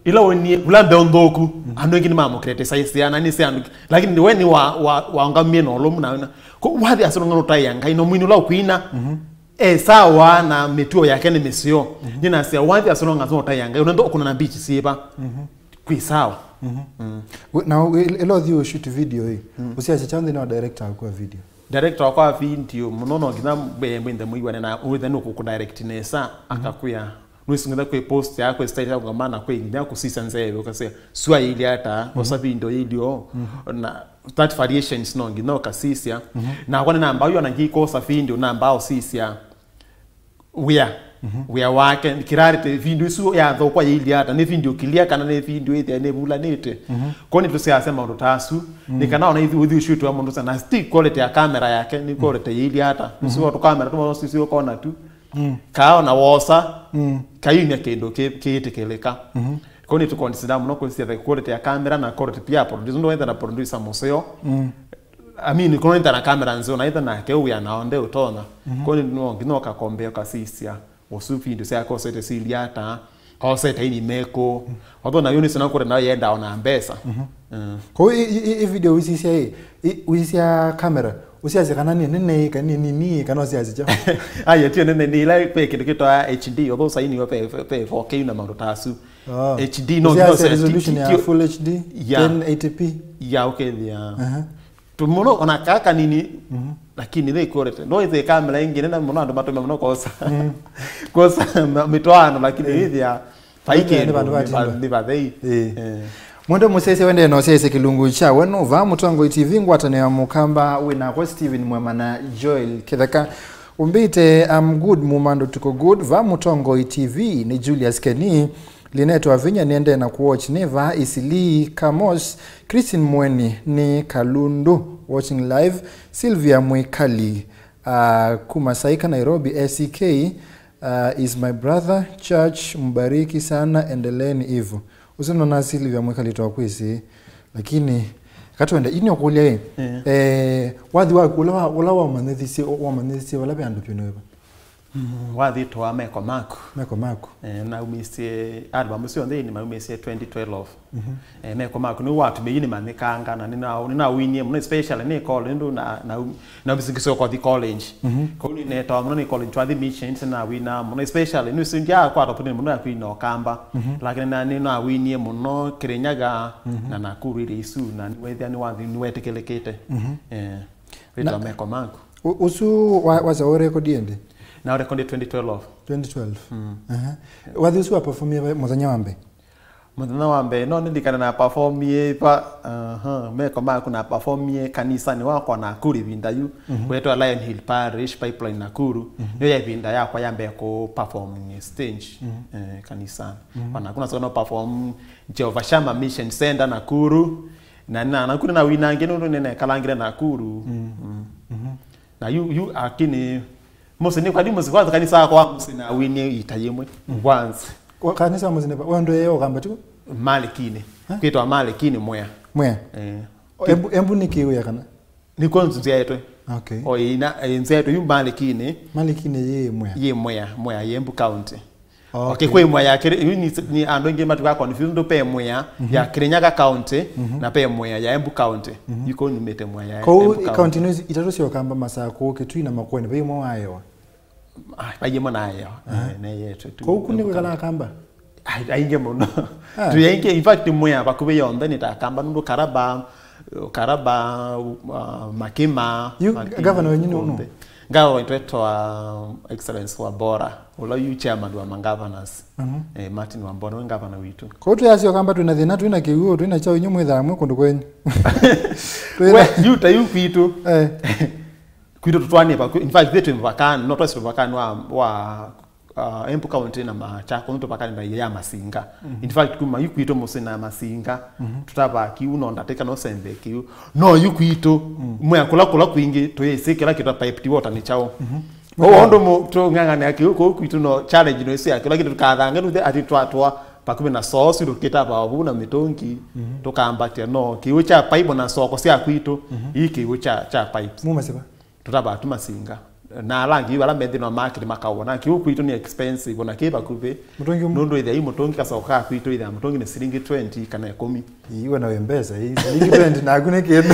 Ila wonie, ula mbeo nthoku, Mhm. andũ aingĩ nĩmamũkĩrete saisi ya nani se andũ. Lakini we nĩ wa, wa, waũngamie na ũlũmu na, na, ko wathi as long as no ũtaĩa Ngai, no mwini ula ũkwina. Mhm. E sawa na mĩtuo yake nĩ mĩseo. Mhm. Nĩnasya wathi as long as no ũtaĩa Ngai, ũnendo ũkũna na beach syĩva. Mhm. Kwĩ sawa. Mhm. Mm. We, na we, ĩla ũthi ũshoot video ĩ, Mm. ũsiasya kyaũ nthĩnĩ wa director waku wa video? Director wakwa wa video, mũno no nginya mbee mwĩnthe mũiwane na wĩthe nũkũkũ direct nesa, Mhm. akakwĩa, Nũsingitha kwĩ post ya kwĩ style ya kũngama na kwĩ nginya kũsisya nzeve, ũkasya, sua yĩilye ata, osa video yĩilye ũũ. Na that variations no nginya ũkasisya. Nakwa nĩnambaa ũyona ngĩkosa video, nambaa ũsisya wĩa, wĩa wake, clarity, video ĩsu yathokwa yĩilye ata, nĩ video clear kana nĩ video ĩthĩa nĩvulanĩte. Ko nĩtũsiasya maũndũ ta asu, nĩ kana ona ithu ũthi ũcio twa mũndũ sana, still quality ya camera yake, nĩ quality yĩilye ata. Nĩsio tũkamera tũmwe sisio kona tu. Kaa ona wosa, kayumya kĩndũ kĩ-, kĩĩtĩkĩlĩka. Ko nĩtũconsider mũno kwĩsya the quality ya camera na quality pia ya producer. Nũndũ wetha na producer mũseo. I mean, ko nĩtha na camera nzeo, na ĩtha nake wĩa nao nde ũtonya. Ko nĩ no nginya ũkakombea ũkasisya. Ũsu video syake osete sili ata, osete ini meko. Although na yu nĩsona kũrĩ nayo yenda ona mbesa. Eh. Kũu i, i, i, i video ũisisya ĩ, i, ũisisya camera, ũsiasya kana nĩ nene, kana nĩ nini, kana ũsiasya kyaũ? Aya, tio nene nĩ ila kwĩ kĩndũ kĩtawa H D, although saini yo pe, pe, pe four K na maũndũ ta asu. Oh. H D no, no, ũsiasya resolution ya full H D, yeah. Ten eighty p. Yeah, okay, yeah. Aha. Tũmũno ona kaa kanini, lakini nĩ quality. No ĩthĩ kamera ĩngĩ nene mũno andũ matũmĩa mũno kosa. Kosa ma-, mĩtwaano, lakini ĩthĩa vai kĩndũ nĩ va-, nĩ vathei. Ĩĩ. Eh. Mwende mũsese wende no sese kĩlungu kya wenu va Mũtongoi T V, ngwatanĩo ya Mũkamba wĩ nakwa Steven Mwema na Joel Kĩtheka. Ũmbĩte, I'm good, Mumando tuko good. Va Mũtongoi T V nĩ Julius Kenny. Linet Wavinya nĩendee na kũwatch nĩ vaa Isili, Kamos, Christine Mweni nĩ Kalundu, watching live, Sylvia Mwikali, uh, kuma Saika, Nairobi, S E K, uh, is my brother, church, mbariki sana, endeleeni hivyo. Ũsu nona Sylvia Mwikali twakwĩsĩ, lakini katwende, ini ũkũlya ĩ, eh, wathi waku, ũla wa-, ũla wamanyĩthisye, wamanyĩthisye vala ve andũ vyũ nĩ wĩva? Mm, wathitũa meko maku. Meko maku. Eh, naumisye album syonthe nĩ maumisye twenty twelve. Eh, meko maku nĩ watumĩie nĩmanyĩkanga na nĩna-, nĩnawinie mũno, especially nĩ kolo nĩndũ na, na, na mbisingiso kothi college. Kau nĩnetawa mũno nĩ college twathi missions nawina mũno, especially nĩsindya kwata opportunity mũno ya kwina Ũkamba. Lakini na nĩnawinie mũno Kirinyaga na Nakuru ile isu na nĩwethia nĩwathi nĩwetĩkĩlĩkĩte. Eh. Wĩtwa meko maku. Ũ-, ũsu wa, waza ũrekodi ĩndĩ? Na ũrekodi twenty twelve. Twenty twelve. Mm. Aha. Wathi ũsu wa performie va-, mũthenya wa mbee? Mũthenya wa mbee, no nĩndikane na performie pa, aha, meko maku na performie kanisani wakwa Nakuru ĩvinda yu. Wetwa Lion Hill Parish, Pipeline Nakuru. Nĩyo ya ĩvinda yakwa ya mbee kũ perform stage, eh, kanisani. Ona kuna soko no perform Jehovah Shammah Mission Center Nakuru. Na, na, na kuna na wina angĩ nũndũ nĩnekalangĩre Nakuru. Mm. Na yu, yu, akini, mũsyĩ nĩ, kwani mũsyĩ kwanza kanisa wakwa wa mũsyĩ nawinie ita yĩmwe. Once. Kwa kanisa wa mũsyĩ nĩ pa-, wendo yeo Ũkamba tu? Malikinĩ. Kwĩtwa Malikinĩ Mwea. Mwea? Eh. O, Embu, Embu nĩ kĩwĩa kana? Nĩkw'o nzyaĩtwe. Okay. O, ina, eh, nzyaĩtwe yu Malikinĩ. Malikinĩ yĩ Mwea? Yĩ Mwea, Mwea, yĩ Embu County. Okay. Okay, kwĩ Mwea ya Kĩrĩ-, yu ni, ni andũ aingĩ matukaa confused, nũndũ pe Mwea ya Kirinyaga County na pe Mwea ya Embu County. Yu kũu nyumĩte Mwea ya Embu County. Kũu county nĩ itatũ sya Ũkamba, Masakũ, Kitui na Makueni, vai ĩmwe waewa? Ah, vai ĩmwe naewa. Eh, neyetwe tu. Kũu kũ nĩ kwĩkala Akamba? Ai-, aingĩ mũno. Ah. Tũ aingĩ, in fact, Mwea vakuvĩ yonthe nĩ ta Akamba, nũndũ Karaba, Karaba, uh, Makima, yu Makima, gavana wenyu nũ, nũ? Onthe. Ngavana witũ etwa Excellence Wambora, ũla yu chairman wa magovernors. Eh, Martin Wambora, nĩ gavana witũ. Kũu twĩasya Ũkamba twĩna thĩna, twĩna kĩw'ũ, twĩna kyaũ, inyu mwĩthaa mwĩ kũndũ kwenyu? Twĩna we, yu ta yu kwitũ. Eh. Kwitũ tũtwanĩe vakuvĩ, in fact, ithyĩ twĩ mũvakanĩ, no twasĩ mũvakanĩ wa, wa uh, Embu County na Machakos, nũndũ tũvakanĩte na ya Masinga. In fact, kuma yu kwitũ mũsyĩ na Masinga, tũtavaa kĩw'ũ no ndatĩka no sembe kĩw'ũ. No yu kwitũ, Mwea kũla kũla kwingĩ, tũyĩsĩ kĩla kĩta piped water nĩ kyaũ. Ũu ũndũ mũ-, tũng'ang'anĩa kĩw'ũ kũu kwitũ no challenge no ĩsu ya kĩla kĩndũ tũkathange nũthe ati twatwa vakuvĩ na soo, sio tũkĩtavaa vau na mĩtũngi, tũkambatĩa no kĩw'ũ kya pipe na soko sya kwitũ, ii kĩw'ũ kya, kya pipes. Muma siva? Tũtavaa tu Masinga. Na ala angĩ yu ala methĩnwa makĩlĩ makawona. Kĩw'ũ kwitũ nĩ expensive, ona kĩ vakuvĩ. Mũtũngi ũmwe? Nũndũ ĩthĩa yu mũtũngi kasoko ka kwitũ, ĩthĩa mũtũngi nĩ silingi twenty kana ĩkũmi. Ii, we nawe mbesa, ii, silingi twenty, naku nĩ kĩndũ.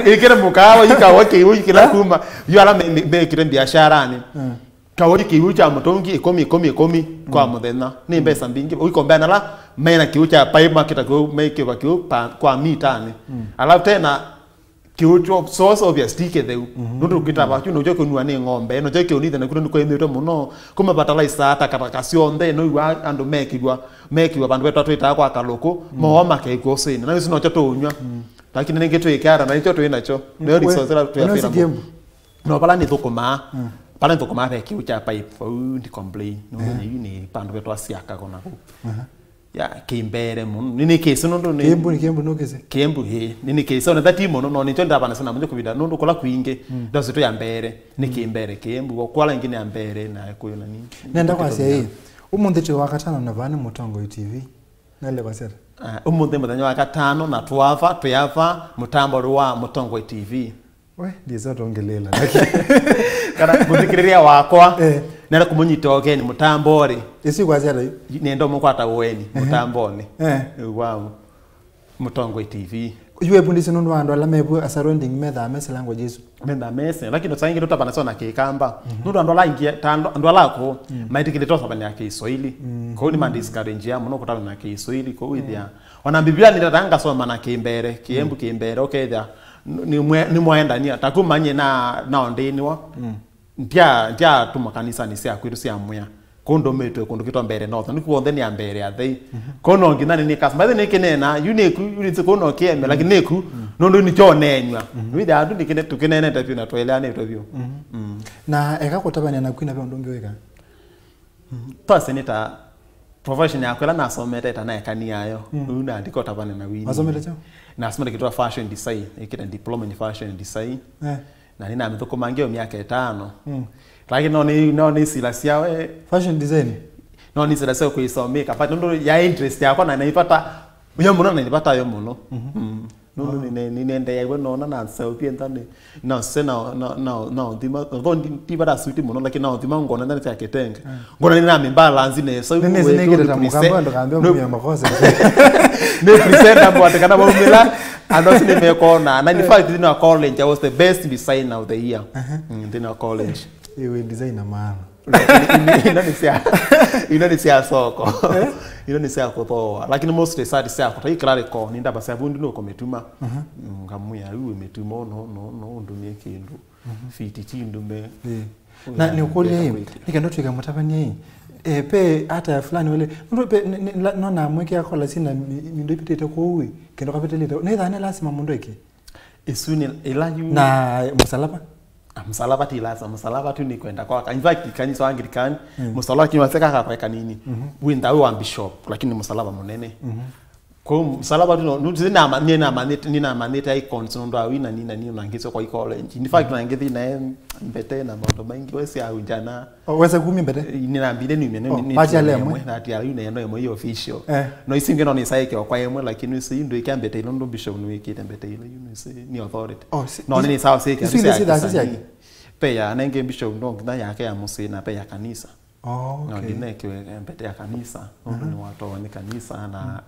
Ĩkĩre mũkaawa, yu kawa kĩw'ũ kĩla kuma. Yu ala me-, me-, mekĩte biasharanĩ. Kawa yu kĩw'ũ kya mũtũngi ĩkũmi, ĩkũmi, ĩkũmi kwa mũthenya. Nĩ mbesa mbingĩ. Ũikombea na ala mena kĩw'ũ kya pipe makĩta kĩw'ũ, mekĩva kĩw'ũ pa, kwa mitanĩ. Alafu tena, Kĩu kyo, so, so obvious, ti kĩtheu. Nũndũ kĩtava kyu nokyo kĩnua nĩ ng'ombe, nokyo kĩũnithe nakyo nũndũ kwaimĩtwe mũno. Kuma fertilizer, takataka syonthe, noiwa andũ mekĩw'a, mekĩw'a vandũ vetwa twĩtaa kwa kalũkũ, moo makekwa ũsĩnĩ. Na isu nokyo tũũnyw'a. Lakini nĩngĩ twĩkĩata, na nĩkyo twĩ nakyo. Nayo resource ĩla twĩafĩra mũno. No vala nĩthũkũmaa, vala nĩthũkũmaa ve kĩu kya pipe, vau ndi complain. Nũndũ nĩyu nĩ vandũ vetwa syaka kona kũu. Ya, kĩmbere mũno. Nĩnĩkĩsĩ nũndũ nĩ Kĩmbu, nĩ Kĩmbu nũkĩsĩ? Kĩmbu, ĩ. Nĩnĩkĩsĩ, ona that ti mũno, no nĩkyo ndavana sana mũnyo kũvinda, nũndũ kũla kwingĩ, ndositũ ya mbere, nĩ kĩmbere, Kĩmbu, o kwala ingĩ nĩ ya mbere, na kũyũ na nini. Nenda kwasya ĩ, ũmũnthĩ twĩ Wakatano na vaa nĩ Mũtongoi T V. Nele kwasya ata? Ah, ũmũnthĩ mũthenya wa Wakatano, na twava, twĩava, mũtambo wa Mũtongoi T V. We, ndisa tongelelana. Kana mũthikĩrĩria wakwa, eh, nenda kũmũnyita ũgeni mũtambonĩ. Ĩsu kwasya ata yu? Nenda ũmũkwata ũeni mũtambonĩ. Eh. Wow. Mũtongoi T V. Yu epundisi nũndũ wa andũ ala mevu a surrounding methaa mesi language isu. Methaa mesi, lakini saa ingĩ tũtavana sana kĩkamba. Nũndũ andũ ala aingĩ, ta andũ, andũ ala akũũ, maitĩkĩlĩte ũtavania kĩswahili. Kũu nĩ ma discourage ya mũno kũtavana na kĩswahili, kũu ĩthĩa. Ona Biblia nĩtata ngasoma na kĩmbere, kĩembu kĩmbere, ũkethĩa nĩmwaendania. Taku manye na, naondĩniwa. Ndia, ndiatuma kanisanĩ sya kwitũ sya mwĩa. Kũu ndũmĩtwe kũndũ kĩtwa Mbeere North. Nĩku onthe nĩ a Mbeere athei. Kũu no nginya nĩ, nĩ customer. Ĩthĩ nĩkĩneena, yu nĩku, yu nĩsĩ kũu no kĩeme, lakini nĩku, nũndũ nĩkyoneenywa. Wĩthĩa andũ nĩkĩne, tũkĩneenete vyũ na twaeleanĩtwe vyũ. Na eka kũtavany'a naku na ve ũndũ ũngĩ wĩka? Twasĩ nĩ ta profession yakwa ĩla nasomete ĩtanaekani yayo. Rĩu naandĩka ũtavane na wini. Wasomete kyaũ? Nasomete kĩtwa fashion design, ĩkĩte diploma in fashion design. Eh. Na nĩnamĩthũkũma ngeo myaka ĩtano. Lakini no nĩ, no nĩsilasya we. Fashion design? No nĩsilasya kwĩsomeka, but nũndũ ya interest yakwa na naivata yo mũno, na naivata yo mũno. Nũndũ nĩne-, nĩnendeeaw'a nona na nseũvie nthani. No se na, na, na, na ũthima, although ndi, ndivata suti mũno, lakini na ũthima ngona nthani sya kĩtenge. Ngona nĩnamĩ balance nesa. Nĩnĩsĩ nĩkĩte ta mũkamba, ndũkambia kumia makosa. Nĩ presentable atĩ kana maumĩla, andũ asu nĩmekona. Na in fact, thĩnĩ wa college, I was the best designer of the year. Mm, thĩnĩ wa college. Ĩ, wĩ designer maana. Ino nĩ sya, ino nĩ sya soko. Ino nĩ sya kũthooa. Lakini mostly sati sya kũtai clerical, nĩ ndava sya vundi nũkũmĩtuma. Ngamwĩa, yu mĩtumo, no, no, no ũndũmie kĩndũ. Fiti ti ndume. Ĩ. Na nĩ ũkũlya ĩ, nĩ kenda twĩka mũtavany'a ĩ, eh, pe ata fulani wele, nũndũ pe, nĩ, nĩ, la-, no namwĩkĩa kola sina mi-, mindo ipitĩte kũu ĩ, kĩndũ kapĩtĩlĩte. Nĩ thane lazima mũndũ eke. Isu nĩ ila yu. Na mũsalaba? Ah, mũsalaba ti lazima, mũsalaba tu nĩ kwenda kwaka. In fact, kanisa wa Anglican, mũsalaba kinywa seka kakwa kanini. Wĩ nthau wa bishop, lakini mũsalaba mũnene. Kwa hiyo, msalaba tu no, nu-, nĩnama-, nĩnamanĩte, nĩnamanĩte icons nũndũ wa wina nina nina ngĩsyo kwa college. In fact, na ngĩthi nae mbete na maũndũ maingĩ, wesi au njana. Oh, wese kumi mbete? Nĩnambire niume, nĩ, oh, nĩ, nĩ lemwe. Na ati ayu neno ĩmwe official. Eh. No ici ingĩ no nĩsaĩke kwa ĩmwe, lakini ici ndu ikia mbete ino ndo bishop nĩwĩkĩte mbete ino, you know, ici nĩ authority. Oh, si-, no, is-, nĩ sawa sĩke, isu nĩ sĩke. Pe ya nenge bishop ndo nginya yake ya mũsĩ na pe ya kanisa. Oh, no, okay. Ndinekiwe mbete ya kanisa, nũndũ nĩwatowa nĩ kanisa na.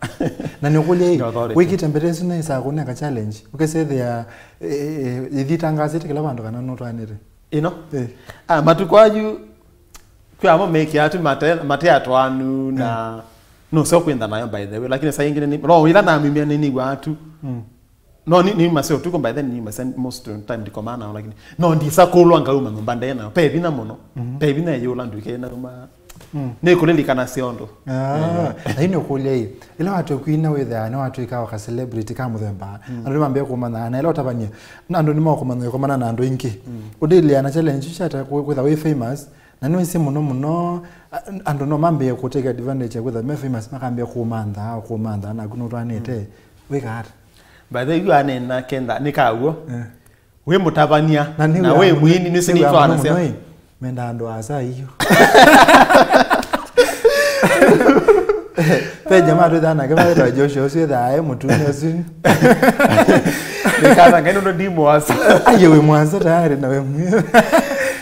Na nĩũkũlya ĩ, nĩ authority. Wĩkĩte mbete ĩsu nĩsaa kũneka challenge? Ũkesethĩa, eh, eh, ĩthitangasĩte kĩla vandũ kana nũtwaanĩte? Ĩno? Eh. Ah, matukũ ayu, kwĩ amo mekĩa tu mate-, mate atwanu na nũseo kwĩntha nayo, by the way, lakini saa ingĩ nĩ, no, ĩla namimia nĩnĩw'aa tu. No, ni, ni maseo tuko by then, ni maseo most of the time ndiko maana, lakini no ndisa kulwa ngauma nyumba ndena. Pe vinya mũno. Pe vinya yula nduke na uma. Nĩ kulilikana siondo. Ah, na ino kulia hii. Ila watu kwina witha, na watu ikawa ka celebrity ka mũthemba. Andũ mambia kumana, na ila utavania. Na andũ nĩ makumana kumana na andũ ingi. Udilia na challenge chata kwitha we famous. Na nĩwĩsĩ mũno mũno, a-, andũ no mambĩĩe kũ take advantage ya kwĩtha me famous, makambĩĩa kũmantha, kũmantha, naku nũtwanĩte, wĩka ata? By the way, yu anena kenda, nĩ kaw'o. Eh. Wĩ mũtavany'a, na wĩ mwini, nĩsĩ nĩtwanasya. Menda andũ asa iyo. Pe jamaa twĩthaa nake vaĩtwa Joshua, ũsu ĩthaa e mũtune ũsu. Nĩkatha ngai nũndũ ndi mwasa. Aye wĩ mwasa tayari na wĩ mwĩ.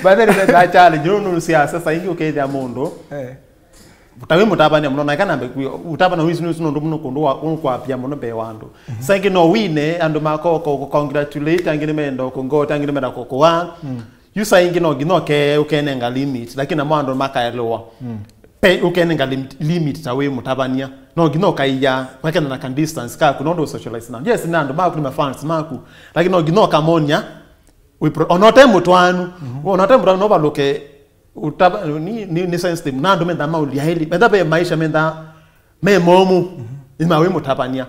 By the way, nĩvethaa challenge, nũndũ siasa saa ingĩ ũkethĩa mũndũ. Eh. Ũtavĩ mũtavania mũno, na ĩkanambe kwi, ũtavana wĩsĩ nũsĩ nũndũ mũno kũndũ wa, ũkwapia mũno mbee wa andũ. Saa ingĩ no wine, andũ makoko, kũcongratulate, angĩ nĩmenda kũngota, angĩ nĩmenda kũkũa. Yu saa ingĩ no nginya ũke-, ũkenenga limit, lakini namo andũ makaelewa. Pe ũkenenga limit, limit ta wĩ mũtavany'a. No nginya ũkaia, kwekana na ka distance kaku, nũndũ ũsocialize na. Yes, na andũ maku nĩ ma fans maku, lakini no nginya ũkamonia, wĩ pro-, ona ũte mũtwaanu, ona ũte mũtwaanu, no valũke, ũtava-, ni, ni, ni sensitive, na andũ metha maũlya eli, metha ve maisha metha me momũ, nĩ ma wĩ mũtavany'a.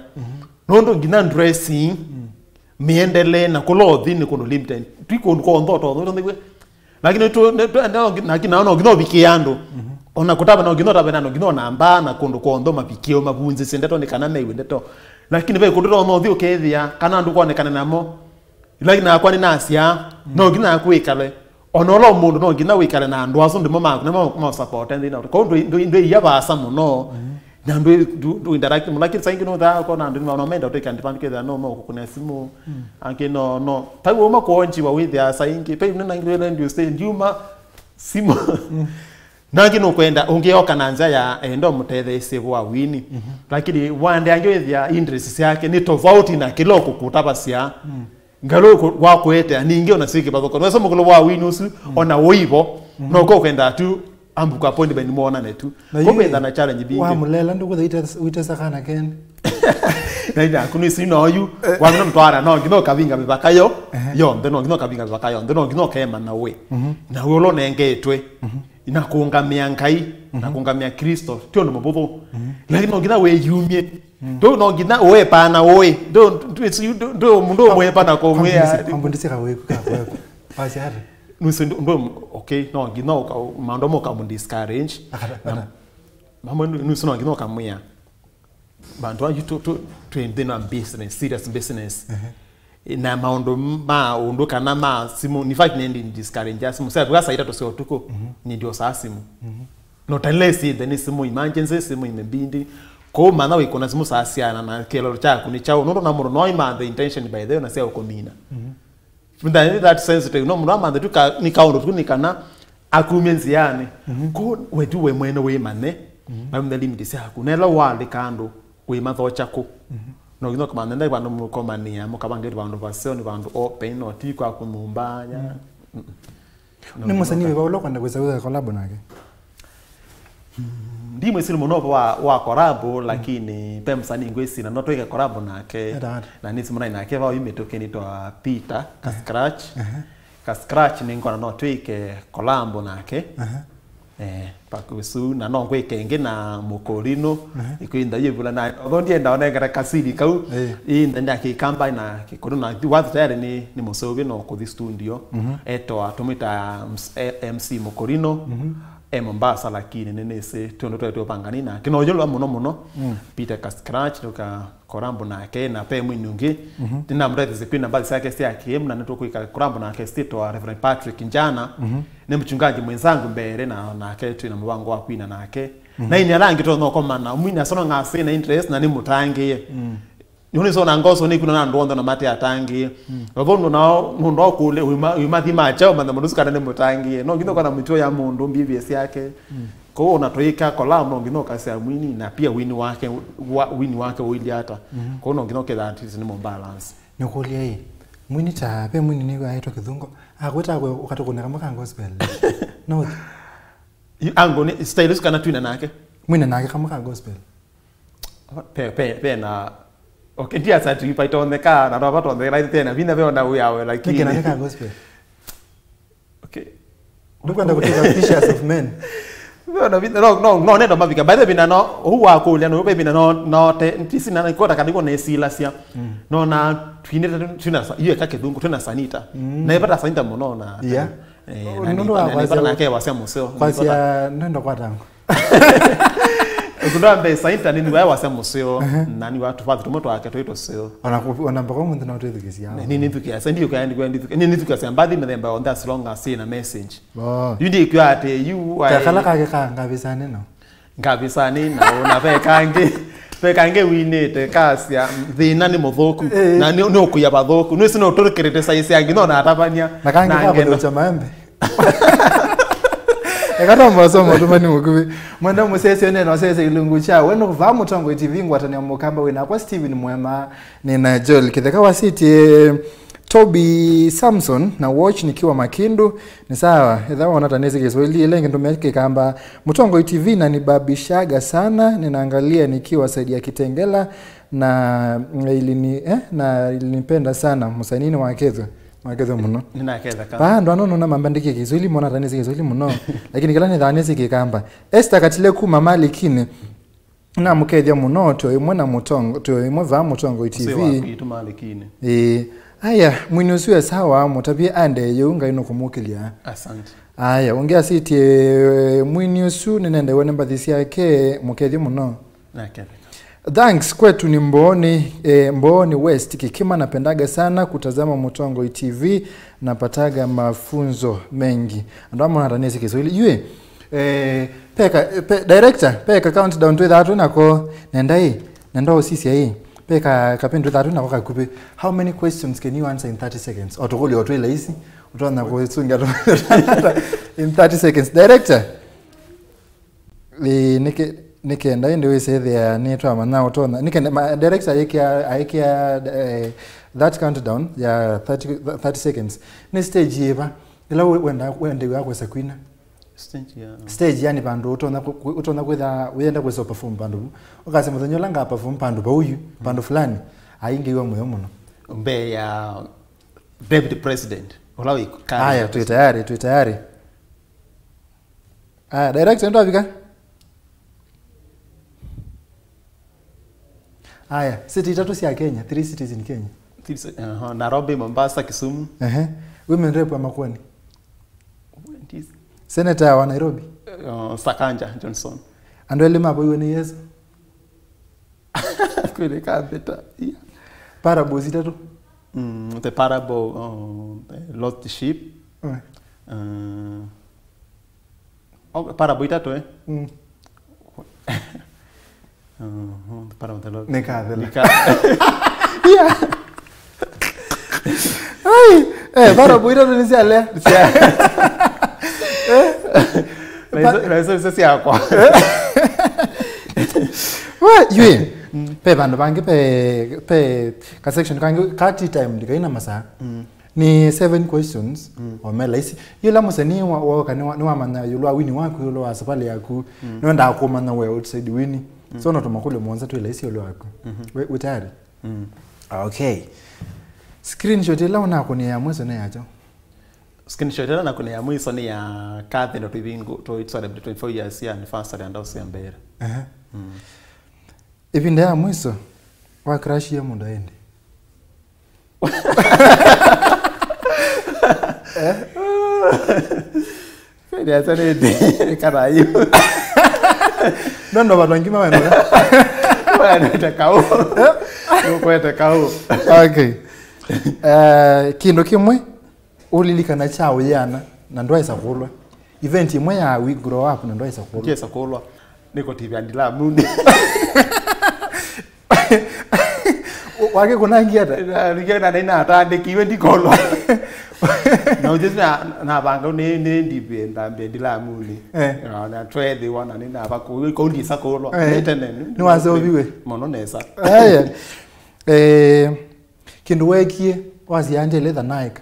Nũndũ nginya dressing, mĩendele na kũla ũthi nĩ kũndũ limited. Twi kũndũ kwa onthe ũtotho, ũtotho, lakini tu, ne, tu, ne, lakini nao no nginya ũvikĩe andũ. Ona kũtava no nginya ũtave na andũ, nginya ona mbaa na kũndũ kwa onthe mavikĩe, mavunzĩsye ndeto nĩ kana meiwe ndeto. Lakini ve kũndũ totho ũthi ũkethĩa, kana andũ kwonekane namo. Lakini nakwa nĩ nasya, no nginya naku wĩkale. Ona ũla mũndũ no nginya wĩkale na andũ asu ndimo maku, nĩmo ma support nthĩna. Kwa ndũ, ndũ, ndũ iya vaasa mũno. Na ndũ, ndũ, ndũ interact mũno, lakini saingi no thaa kona andũ nĩ maona menda take advantage, no, no kũkũna simu. Angĩ no, no. Taiwe uma kuonjiwa wĩthĩa saingi. Pe nĩ nangi wele ndio stay ndiuma simu. Nangi no kwenda ũngĩoka na nza ya endo mũtetheesye kwa wini. Lakini wande angĩ wĩthĩa interest yake nĩ tofauti na kĩla ũkũkũtavasya. Ngalũ kũ-, wa kũetea, ningĩ ona syĩ kĩvathũkano. Wesa mũkũlũ wa wini ũsu, ona ũivo, no ko ũkenda tu, ambuka appointment mwonane tu. Na ko yu kwenda na challenge mbingĩ. Wa mũlela ndũkũtha wĩtesa kana kene. Na ina kunu isi no yu, wa no mtwara, no nginya ũkavinga mĩvaka yo, yonthe, no nginya ũkavinga mĩvaka yonthe, no nginya ũkema na we. Na we ũla ũnengetwe, na kũngamĩa Ngai, na kũngamĩa Kristo, ti ũndũ mũvũthũ. Lakini no nginya wĩyumye. Ndũ no nginya ũepana ũĩ. Ndũ, ndũ, ndũ, ndũ mũndũ ũmwepa na kũmwĩa. Kambundisika wĩku kakwepa. Wasiari. Nusu ndũ, ndũ, okay, no nginya ũka, maũndũ amwe ũkamũ discourage. Akata, akata. Mamwe nu-, nusu no nginya ũkamwĩa. Bantu anyu tu, tu, tu in the business, serious business. Na maũndũ ma ũndũ kana ma simu, in fact, nĩndi discourage ya simu. Sasa, kwa saa itatu cia ũtukũ, nĩndiosaa simu. Not unless either nĩ simu emergency, simu imebidi. Kwa hiyo maana wĩkũna simu saa siana na kĩlolo kyaku nĩ kyaũ. Nũndũ na mũndũ no ima the intention by the way na sia ũkũmina. That, that sensitive. No mũndũ amanthe tu ka, nĩ kaũndũ tu nĩ kana akumie nziani. Kwa hiyo we tu we mwene wĩmanye. Na wĩmanye limit syaku. Na ĩla walika andũ wĩmathokya kũ. No nginya ũkamanthe ndai vandũ mũkomania, mũkavangĩte vandũ vaseo, nĩ vandũ open, no ti kwa kũnyumbanya. Nĩ mũsanii wĩva ũla ũkwenda kwĩsa wĩka collab nake? Ndi mwĩsini mũno wa, wa collab, lakini pe msanii ngwĩsina no twĩke collab nake. Ata, ata. Na nĩsi mũnai nake vau mĩtũkĩ nĩtwa Peter Kascratch. Kascratch nĩ ngona no twĩke collab nake. Eh, pakusu, na no ngwĩke ĩngĩ na Mũkũrinũ, ĩkwĩnda yĩvula na, although ndienda onengera kasiri kau, ĩnda ndakĩkamba na Kĩkũrinũ, na wathi tayari nĩ, nĩ mũseũvĩ no kũthi studio, etwa tũmwĩta M C Mũkũrinũ, e Mombasa, lakini nĩ nĩsĩ tũndũ twetwe ũpangani na kĩno yũlwa mũno mũno, Peter Kascratch, nĩũka collab nake, na pe mwini ũngĩ. Nĩnamũtethesye kwina mbathi syake sya kĩĩmu, na nĩtũkwĩka collab nake state wa Reverend Patrick Njana. Nĩ mchungaji mwenzangu mbere, na nake twĩna mũvango wa kwina nake. Na ini ala angĩ tũno komana, mwini asono ng'asĩ na interest, na nĩ mũtangĩĩe. Nĩũnĩsona ngoso nĩ kwina na andũ onthe na mate atangĩĩe. Although nao, nũndũ kũle, uima, uima thima chao, manda mũndũ kana nĩ mũtangĩĩe. No nginya kana mĩtuo ya mũndũ, behavior syake. Kwa hiyo ona tũika collab no nginya ũkasya mwini na pia wini wake, wa, wini wake ũilyĩ ata. Kwa hiyo no nginya ũketha at least nĩ mũ balance. Nĩkũlya ĩ, mwini ta, ve mwini nĩ aitwa Kĩthungo, akwĩta akwe ũkatũkũnĩa kamwe ka gospel. No. Ango nĩ style ũsu kana twina nake? Mwine nake kamwe ka gospel. Pe, pe, pe na, okay, ndia sa tu paitondeka, na roba tondeka, tena vina ve ona uyawe, lakini. Nĩ kĩna nĩ ka gospel. Okay. Ndũkwenda kũtuĩka fishers of men. No, no, no, no, no, nendo mavika. By the way, na no, ũu wa kũlya, no, by the way, na no, no, te, ntisi na, na, kota kana iko nesilasya. No, na, twinĩte, twina sa, iye ka Kĩthungu, twina Sanita. Na ĩvata Sanita mũno, na, yeah. Eh, na nũndũ wa na, na, kwasya na, na, ke wasya mũseo. Kwasya, nendo kwa tango. Ũkũndwa mbesa internet wa wasya mũseo, na nĩ watu vathi tumwe twake twĩ tũseo. Ona ku-, ona mpaka mũnthĩ no twĩthukĩsya. Nĩ, nĩ, nĩthukĩasya, ndiũkaya, ndiũkaya, nĩthukĩasya mbathi mĩthemba yonthe as long as ĩna message. Oh. Yu ndikwĩa atĩ, yu, kakala kake ka ngavisa nĩno. Ngavisa nĩ na, na ve kangĩ, ve kangĩ winĩte kasya, thĩna nĩ mũthũku. Eh. Na nĩ, nĩ ũkũya vathũku. Nĩ sino tũrĩ criticize angĩ, no natavania. Na kangĩ na ka ngenda. Kũthũkya maembe. Eka twambosa mũtũmani mũkuvĩ. Mwenda mũsesyo neno sese ilungu cha wenu va Mũtongoi T V ngwatanĩa mũkamba wĩ nakwa Steven Mwema, nĩ na Joel Kĩtheka wasĩtie Toby Samson na watch nikiwa Makindu. Ni sawa, etha wona ta nĩsĩ Kiswahili, ĩla ĩngĩ ndũmĩa Kĩkamba. Mutongoi T V inanibabishaga sana, ninaangalia nikiwa side ya Kitengela na ilini, eh, na ilinipenda sana. Mũsainini wakethwe, wakethwe mũno. Nĩnaketha ka. Pa andũ ano nona mambandĩkie Kiswahili, mona ta nĩsĩ Kiswahili mũno. Lakini kĩla nĩthaa nĩsĩ Kĩkamba. Esther Katile kuma Malikini. Namũkethya mũno, twĩ o ĩmwe na mũtongo, twĩ o ĩmwe vaa Mũtongoi T V. Ũsĩ waku itũ Malikini. Ĩĩ. Aya, mwini ũsu e sawa, mũtavye aendee yĩu, Ngai nũkũmũkĩlya. Asante. Aya, ũngĩ asĩtye, mwini ũsu nĩnendewe nĩ mbathi syake, mũkethye mũno. Naketheka. Thanks, kwetu ni Mbooni, eh, Mbooni West, Kikima, napendaga sana kutazama Mũtongoi T V, napataga mafunzo mengi. Andũ amwe nata nĩsĩ Kiswahili. Yue, eh, peka, pe, director, peka countdown twĩthaa twĩ nako, nenda ĩ, nenda ũsisya ĩ, peka kapindi twĩthaa twĩ nako kakupĩ. How many questions can you answer in thirty seconds? O tũkũlyo twĩ laisi, ũtonya kũsungĩa tũ-, in thirty seconds. Director? Ĩĩ, nĩke-, nĩkenda ĩndĩ wĩsethĩa nĩtwamanya ũtonya. Nĩkenda, ma-, director ayĩkĩa, ayĩkĩa, eh, that countdown ya thirty, thirty seconds. Nĩ stage yĩva? Ĩla we-, wenda, wendewa kwesa kwina? Stage ya Stage, yani vandũ ũtonya kũ-, kũ-, ũtonya kwĩtha wĩenda kwesa perform vandũ vu. Ũkasya mũthenya ũla nga perform vandũ vau yu, vandũ fulani, aingĩwa mũyo mũno. Mbee ya Deputy President, ũla wĩ Aya, twĩ tayari, twĩ tayari. Aya, director, nĩtwavika? Aya, city itatũ sya Kenya, three cities in Kenya. City, aha, Nairobi, Mombasa, Kisumu. Ehe. Women rep wa Makueni. Wendy's. Senator wa Nairobi. Uh, Sakaja Johnson. Andũ elĩ mavoiwe nĩ Yesu. Kwĩlĩka mbeta. Yeah. Parables itatũ. Mm, the parable, uh, the lost sheep. Mm. Uh, oh, parable itatũ, eh? Mm. Uh-huh, the parable of the Lord. Nĩkathela. Nika- Yeah. Ai, eh, parable itatũ nĩ syalea. Na iso, na iso, iso syakwa. We, yue, pe vandũ vangĩ, pe, pe ka section kangĩ, ka tea time ndikaina masaa. Mm. Nĩ seven questions, mm, o me laisi. Yĩla mũseni wa, woka nĩwa-, nĩwamanya ĩũlũ wa wini waku, ĩũlũ wa savalĩ yaku, mm, nĩwendaa kũmanya we outside wini. Mm. So no tũmakũlyo mũonza twĩ laisi ĩũlũ waku. Mhm. We, wĩ tayari? Mm. Okay. Screenshot ĩla ũnakũnĩa ya mwiso nĩ ya kyaũ? Screenshot ĩla nakũnĩa ya mwiso nĩ ya Kathy na tũivingo, tũ celebrate twenty-four years ya anniversary and house ya mbere. Aha. Mm. Ĩvinda ya mwiso wa crushie mũndũ ĩndĩ? Eh? Kweli acha nende, kana yu. No, no, vandu angĩ mawenda. Wenda kau. Kwenda kau. Okay. Eh, kĩndũ kĩmwe ũlilikana kya ũyĩana na ndwaĩsa kũlwa. Event ĩmwe ya We Grow Up na ndwaĩsa kũlwa. Ndiesa kũlwa. Nĩkũtivya ndilamuni. Wakĩkũnangie ata? Na, nĩkenda nĩnatandĩkiwe ndikũlwa. Na ũjĩsĩ na, navanga nĩ, nĩ ndivye ndambie ndilamuni. Eh. Na, na twethĩwa na nĩnava kũu, kũu ndisa kũlwa. Eh. Nĩ tene, nĩ, nĩwaseũviwe? Mũno nesa. Aya. Eh, kĩndũ weekie, wasiandĩle thanaeka.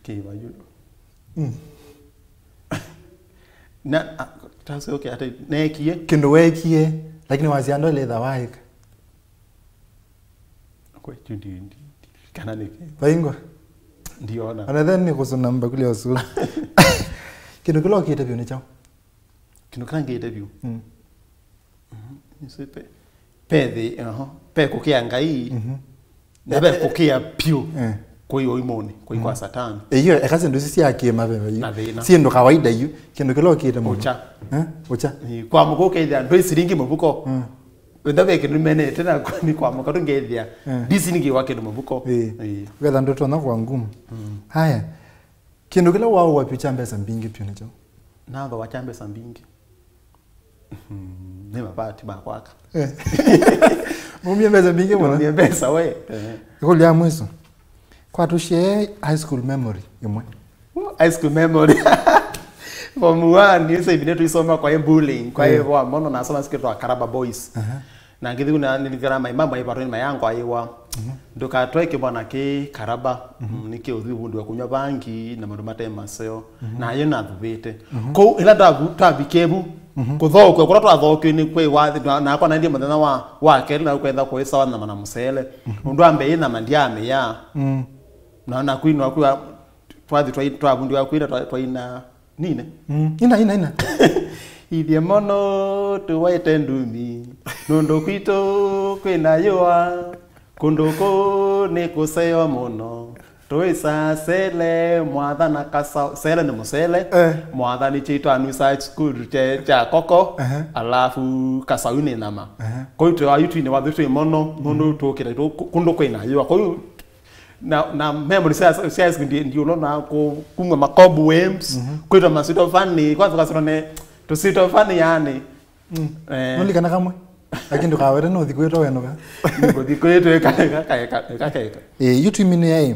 Kĩva yu. Mm. Na, a, tase, okay, ata neekie. Kĩndũ weekie, lakini wasya ndwaĩle ĩtha waĩka. Kwe, yu ndi, ndi, ndi, kana nĩkĩ? Vaingwa? Ndiona. Ona then nĩ kũsũna mbakuli ya sura. Kĩndũ kĩla ũkĩte vyũ nĩ kyaũ? Kĩndũ kĩla ngĩte vyũ. Mm. Mhm. Nĩsĩ pe, pe thĩ, aha, pe kũkĩa Ngai, mhm, na pe kũkĩa pyũ, eh, kwĩ ũimũnĩ, kwĩ kwa, mhm, Satani. Ĩyo, eka syĩndũ ici sya kĩmaveva yu. Na thĩna. Syĩndũ kawaida yu, kĩndũ kĩla ũkĩte mũno. Ũkya. Eh? Ũkya. Ĩ, kwamũka ũkethĩa ndwĩ silingi mũvuko. Mm. Wenda ve kĩndũ menete na nĩ kwamũka tũngethĩa. Eh. Ndisiningĩwa kĩndũ mũvuko. Ĩ. Ĩ. Ũketha ndoto na kwa ngumu. Mm. Haya. Kĩndũ kĩla waũwa vyũ kya mbesa mbingĩ vyũ nĩ kyaũ? Nathooa kya mbesa mbingĩ. Nĩ mavati ma kwaka. Eh. Mumie mbesa mbingĩ mũno. Mumie mbesa we. Eh. Ĩkũlyo ya mwiso. Kwatũshare high school memory ĩmwe. High school memory. Form one, nĩsĩ ĩvinda tũisoma kwa bullying, kwa, eh, ĩvo mono nasoma sikĩtwa Karaba Boys. Aha. Na ngĩthi kuna nilikana maimamu aivatoni mayangwa aiwa. Ndũkatwae kĩmwana kĩ karaba, mm, nĩkĩũthi ũvundĩwa kũnywa vangi na maũndũ mate maseo. Na yo nathuvĩte. Kũu ĩla twavu-, twavikie vu, kũthookwa kũla twathookĩwe nĩ kwĩ wathi, na, nakwa naendie mũthenya wa, wa kelĩ na kwenda kũĩsawa nyama na mũsele. Ũndũ wa mbee nyama ndiamĩya. Na, na kwinwa kwĩwa twathi twai-, twavundĩwa kwina twa-, twaina nine. Mm. Ina, ina, ina. Ithyĩ mono tũwaĩte ndumi, nũndũ kwitũ kwĩna yũa, kũndũ kũu nĩ kũseo mũno. Tũĩsa sele, mwathana kasa-, sele nĩ mũsele, eh, mwathani kyaitũ anwisa sukuru kya, kya koko, ehe, alafu kasau nĩ nyama. Ehe. Kwa hiyo twĩ ayutu-inĩ wathu twĩ mono, nũndũ tũkĩte tũ-, kũ-, kũndũ kwĩna yũa. Kwa hiyo na, na memory sya, sya high school ndi, ndiũlona kũ-, kumwa ma cobwebs, kwĩtwa masito fani, kwanza kasito ne, tusito fani yani. Mm. Eh. Nũlikana kamwe? Lakini ndũkawete nũthi kwĩtwa wenũka. Nĩkũthi kwĩtwa ĩka, ĩka, ĩka, ĩka, ĩka. Eh, yu tũimine ĩ.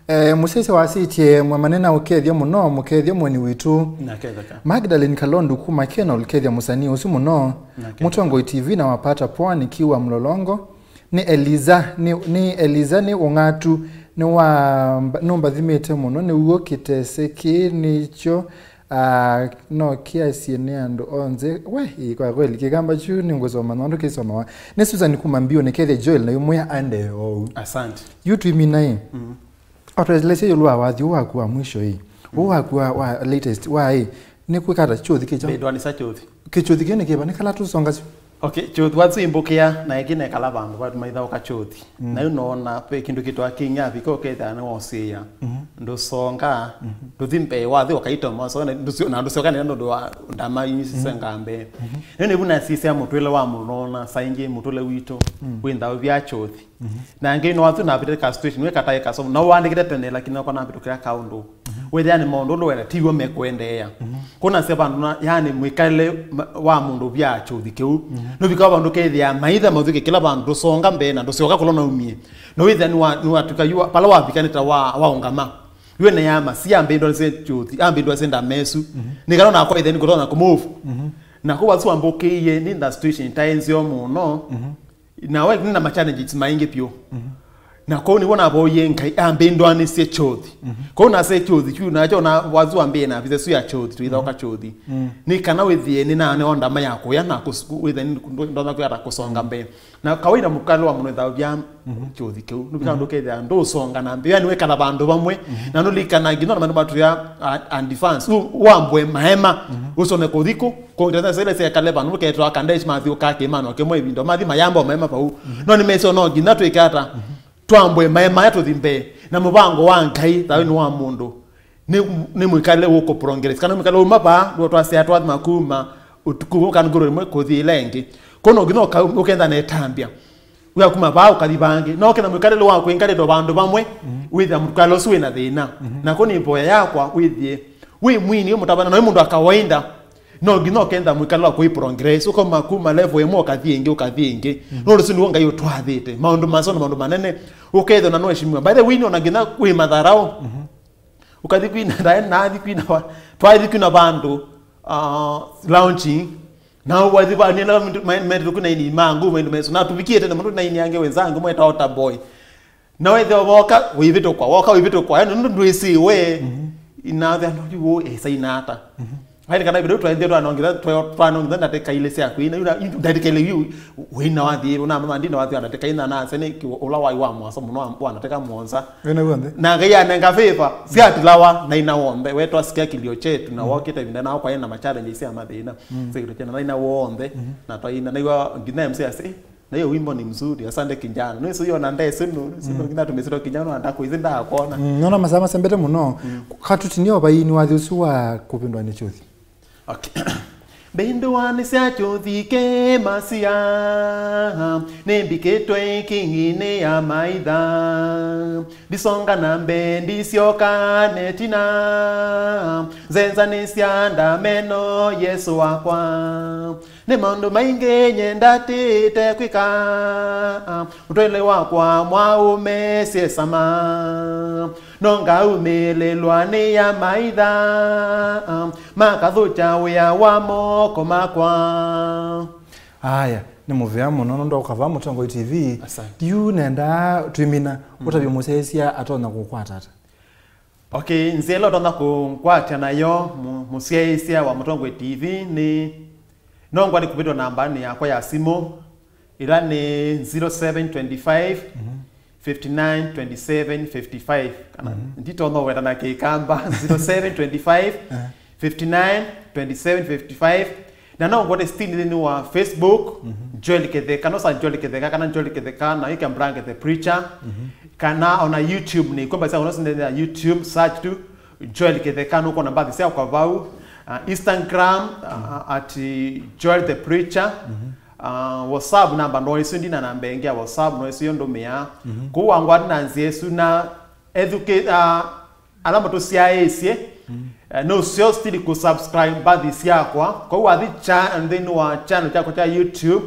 Eh, mũsyaĩĩsya wasĩtye, "Mwamane na ũkethya mũno, mũkethya mũeni witũ." Na ketheka. Magdalene Kalondu kuma Kenol, kethya mũsanii ũsu mũno. Na ketheka. Mũtongoi T V na wapata poa nikiwa mlolongo. Nĩ Eliza, nĩ, nĩ Eliza, nĩ ũng'atu, nĩ wa, nũmbathimĩte mũno, nĩw'o kĩtese kĩĩ nĩkyo, ah, no kĩasye nĩ andũ onthe. We, ĩ, kwa kweli, kĩkamba kyu nĩngũsoma nũndũ kĩsomawa. Nĩ Susan kuma Mbiũnĩ, kethya Joel na yũmwĩa aende oou. Asante. Yu twimina ĩ. Mm. Atwelesye ĩũlũ wa wathi ũũ waku wa mwisho ĩ. Ũũ waku wa, wa latest wa ĩ. Nĩ kwĩka ata kĩũthi kĩkyaũ? Mbĩndwanĩsya kĩũthi. Kĩkĩũthi kĩu nĩ kĩva? Nĩ kala tũsongasyo? Okay, kĩũthi watsu imbũkĩa na ĩkĩ nekala vandũ vatũ maithaũka kĩũthi. Mm. Na yu noona ve kĩndũ kĩtwa kĩng'ya vika ũkethĩa nĩ wosĩĩa. Mhm. Ndũsonga, mhm, ndũthi mbee wathi ũkaitoma, so na ndũsyo-, na ndũsyoka nene nũndũ wa ndama inyisi senga mbee. Mhm. Nĩ nĩvu nasisya mũtũĩle wa mũnona, saingĩ mũtũĩle witũ, mm, wĩ nthaũvya kĩũthi. Mhm. Na ngĩ no watsu navĩtĩka situation, wĩ kataĩ kasomo, na wandĩkĩte tene, lakini nako navĩtũkĩra kaũndũ. Mhm. Wĩthĩa nĩ maũndũ ũndũ wenda, tiw'o mekũendeea. Mhm. Kũnasya vandũ na, yani, mwĩkalĩle ma-, wa mũndũ vya kĩũthi kĩu. Mhm. Nũvika vandũ kethĩa maitha mathũke kĩla vandũ, ndũsonga mbee na ndũsyoka kũla naumie. Na wĩthĩa nĩwa-, nĩwatw'ĩka yu wa-, pala wavika nĩ ta wa-, waũngama. Yu ene ya masi ambĩndwa nĩse kĩũthi, ambĩndwa nĩse ndama ĩsu. Mhm. Nĩ kana nakwa ĩthĩa nĩkũtonya kũmove. Mhm. Na kũu asu ambũkĩie nĩ nda situation ĩtaĩ nzeo mũno. Mhm. Na we nĩ na ma challenges maingĩ vyũ. Mhm. Na kũu nĩw'o navoyie Ngai ambĩndwanĩsye kĩũthi. Mhm. Kũu nase kĩũthi kyu nakyo na wazu ambĩe na visa su ya kĩũthi, tũithaũka kĩũthi. Mm. Nĩ kana wĩthĩe nĩ na nĩ ndama ya kũya na kũs-, wĩthĩe nĩ ndona kwĩata kũsonga mbee. Na kawaida mũkalĩle wa mũndũ ĩthaũvya kĩũthi kĩu. Nũvika ndũkethĩa ndũsonga na mbee. Yani wĩkala vandũ vamwe. Mhm. Na nũlikana nginya na mandũ matũya a-, advance. U-, wambwe maema. Mhm. Ũsone kũthi kũ. Kũngĩtethya sya ila syekale vandũ kethĩwa Kadesh mathyũkaa kĩĩmanĩ o kĩmwe ĩvinda, mathi mayamba o maema vau. Mhm. No nĩmesĩ o no nginya twĩke ata? Mhm. Twambwe maema aya tũthi mbee. Na mũvango wa Ngai thayũnĩ wa mũndũ nĩ, nĩ mwĩkalĩle ũkũ progress. Kana mwĩkalĩle uma vaa, nĩw'o twasya twathima kuma ũtukũ kana ngũrũ ĩmwe kũthi ĩla ĩngĩ. Kwoou no nginya ũka-, ũkenda na ĩtambya. Wĩa kuma vaa ũkathi vangĩ. No kenda mwĩkalĩle wa kwĩngalĩte o vandũ vamwe, wĩthĩa mũkalĩle ũsu wĩna thĩna. Mhm. Nako nĩ mboya yakwa wĩthĩe wĩ mwini, wĩ mũtavany'a, na wĩ mũndũ wa kawaida. No nginya ũkenda mwĩkalĩle wa kũi progress, ũkauma kuma level ĩmwe ũkathi ĩngĩ, ũkathi ĩngĩ. Mhm. Nũndũ ũsu nĩw'o Ngai ũtwathĩte. Maũndũ maseo nĩ maũndũ manene. Ũkethĩwa na nũheshimiwa. By the way, nĩ ona nginya wĩ matharaũ. Mhm. Ũkathi kwina, ndaĩ nathi kwina wa-, twathi kwina vandũ, uh, lounging, na wathi va nina mendete kuna ini mangu mendo mesu na tuvikie tena mũndũ na ini yange wenzangu mweta ota boy. Na wethe woka wĩvĩtũkwa, woka wĩvĩtũkwa, yani nũndũ ndwĩsĩ we. Mhm. Inathe andũ yu esa inata. Mhm. Aile kana video twaende twanongitha, twa-, twanongitha ndatĩka ilĩ sya kwina, yuna, ndatĩka ilĩ yu, wĩna wathi, una mama ndina wathi, ndatĩka ina na sene ki ũla wai wa mwaso mũno wa, wa ndatĩka mũonza. Wĩna w'onthe? Na Ngai anenga favor, syatilawa, na ina w'onthe, we twasikia kilio chetu, na wokĩte vinda na kwa ina ma challenges ya mathĩna. Mm. Sĩ kĩndũ kyena, na ina w'onthe, na twaina, na iwa, nginya M C ase, na hiyo wimbo ni mzuri, asante kijana. Nĩsĩ yo na ndaĩ sinu, sinu nginya tumesito kijana, na ndako izi ndakwona. Mm, nona masaa masembete mũno. Mm. Katũtinie o vaini wathi ũsu wa kũvĩndwa nĩ kĩũthi. Okay. Mbĩndũanĩsya kĩũthi kĩ masia, nĩmbikĩtwe ĩkĩng'inĩ ya maitha. Ndisonga na mbee, ndisyoka netina, nzenzanĩsya ndameno Yesũ wakwa. Nĩ maũndũ maingĩ nye ndatĩte kwĩka, ũtwaĩle wakwa mwaũme syesama. No ngaumĩlĩlwa nĩ ya maitha, makathũkya wĩa wa moko makwa. Aya, Nĩ mũvea mũno nũndũ wa kũka vaa Mũtongoi T V. Asante. Yu nendaa twĩmina, mm, ũtavye mũsyaĩĩsya atonya kũkwata ata? Okay, nzĩa ĩla ũtonya kũngwatya nayo mũ-, mũsyaĩĩsya wa Mũtongoi T V nĩ, no ngwate kũvĩtwa nambanĩ yakwa ya simũ, ĩla nĩ zero seven twenty-five, fifty-nine twenty-seven fifty-five. Kana nditonya ũweta na Kĩkamba, zero seven twenty-five, fifty-nine twenty-seven fifty-five. Na no ngwate still nthĩnĩ wa Facebook, Joel Kĩtheka, no search Joel Kĩtheka, kana Joel Kĩtheka, na wĩke blank The Preacher. Kana ona YouTube, nĩ kwamba sya ona nthĩnĩ ya YouTube, search tu Joel Kĩtheka, nũkwona mbathi syakwa vau. Uh, Instagram, uh, at Joel The Preacher. Uh, WhatsApp namba no ĩsu, ndina namba ĩngĩ ya WhatsApp, no ĩsu yo ndũmĩaa. Kũu wangwata na nzĩa ĩsu na ethukĩ-, uh, ala matũsyaĩĩsye, eh, no syo still kũsubscribe mbathi syakwa. Kwa hiyo wathi cha-, nthĩnĩ wa channel chakwa cha YouTube,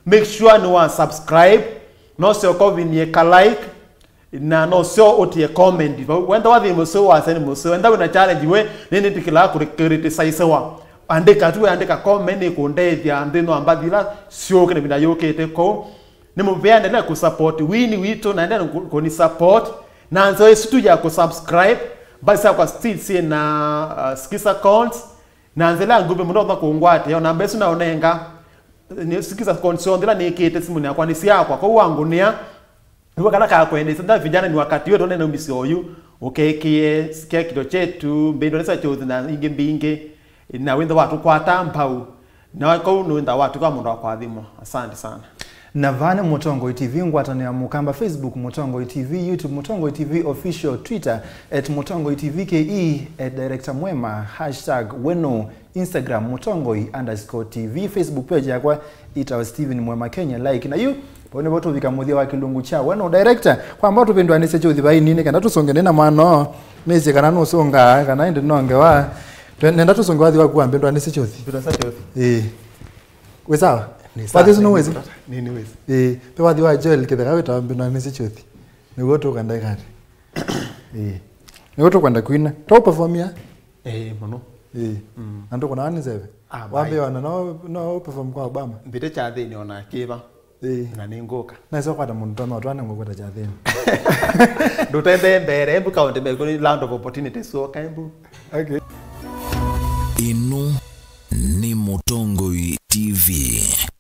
make sure nĩ wa subscribe, no syo ũkovinie ka like, na no syo ũtie comment vau. Wenda wathi mũseo, wase nĩ mũseo. Wenda wĩna challenge we, nĩ nĩtĩkĩlaa kũrĩ-, kũrĩtĩsaisewa. Andĩka tu, andĩka comment, nĩ kũndethya nthĩnĩ wa mbathi ila syũke na vinda yũkĩte. Kũu nĩ mũvea, endelea kũsupport wini witũ, na endelea kũ-, kũni support. Na nzĩa ĩsu tu ya kũsubscribe, mbathi syakwa still syĩ na, uh, Skiza Counts. Na nzĩa ĩla nguvĩ mũno ũtonya kũngwatĩa, o namba ĩsu naũnenga, nĩ Skiza Counts syonthe ila nĩkĩte simũnĩ yakwa nĩ syakwa, kwoou wangũnĩa, nĩw'o kana kakwendesya, nda vijana ni wakati wetu, nene umisyo oyu, ũkekĩe kĩakĩto kyetu, mbĩndwa nĩ sya kyothi na ingĩ mbingĩ, na wĩnthe watũkwata mbau. Na kau nĩ wĩntha watw'ĩka mũndũ wa kũathimwa. Asante sana. Na vaa nĩ Mũtongoi T V, ngwatanĩo ya Mũkamba, Facebook Mũtongoi T V, YouTube Mũtongoi T V Official, Twitter at Mũtongoi T V K E, at Director Mwema, hashtag weno, Instagram Mũtongoi underscore T V, Facebook page yakwa ĩtawa Steven Mwema Kenya, like. Na yu vau nĩvo tũvika mũthya wa kĩlungu kya weno. Director, kwamba tũvĩndũanĩsye kyothi vaini nĩ kenda tũsũnge nĩ na mwana, nĩsĩ kana nũsũngaa, kana ĩndĩ nongewa. Twe-, nenda tũsũnge wathi waku wa mbĩndũanĩsye kyothi. Mbĩndũanĩsye kyothi. Ĩĩ. Wĩ sawa? Nĩ sawa, wathi ũsu nĩ nĩwĩsĩ? Nĩ, nĩwĩsĩ. Ĩĩ, pe wathi wa Joel Kĩtheka wĩtawa mbĩndũanĩsye kyothi. Nĩguo tũkwenda ĩkati. Ĩĩ. Nĩguo tũkwenda kwina. Twaũperformia? Ĩĩ, mũno. Ĩĩ. Mm. Na ndũkũnawa nĩ nzeve? Ah, wambĩwa na no, no perform kwa Obama. Mbĩte kyathĩnĩ ona kĩva. Ĩĩ. Na nĩngũka. Nesa kwata mũndũ twana twana ngũkwata kyathĩnĩ. Ndũtembee mbere, embu kaunti me kũrĩ land of opportunity, so kaembu. Okay. Ĩno nĩ Mũtongoi T V.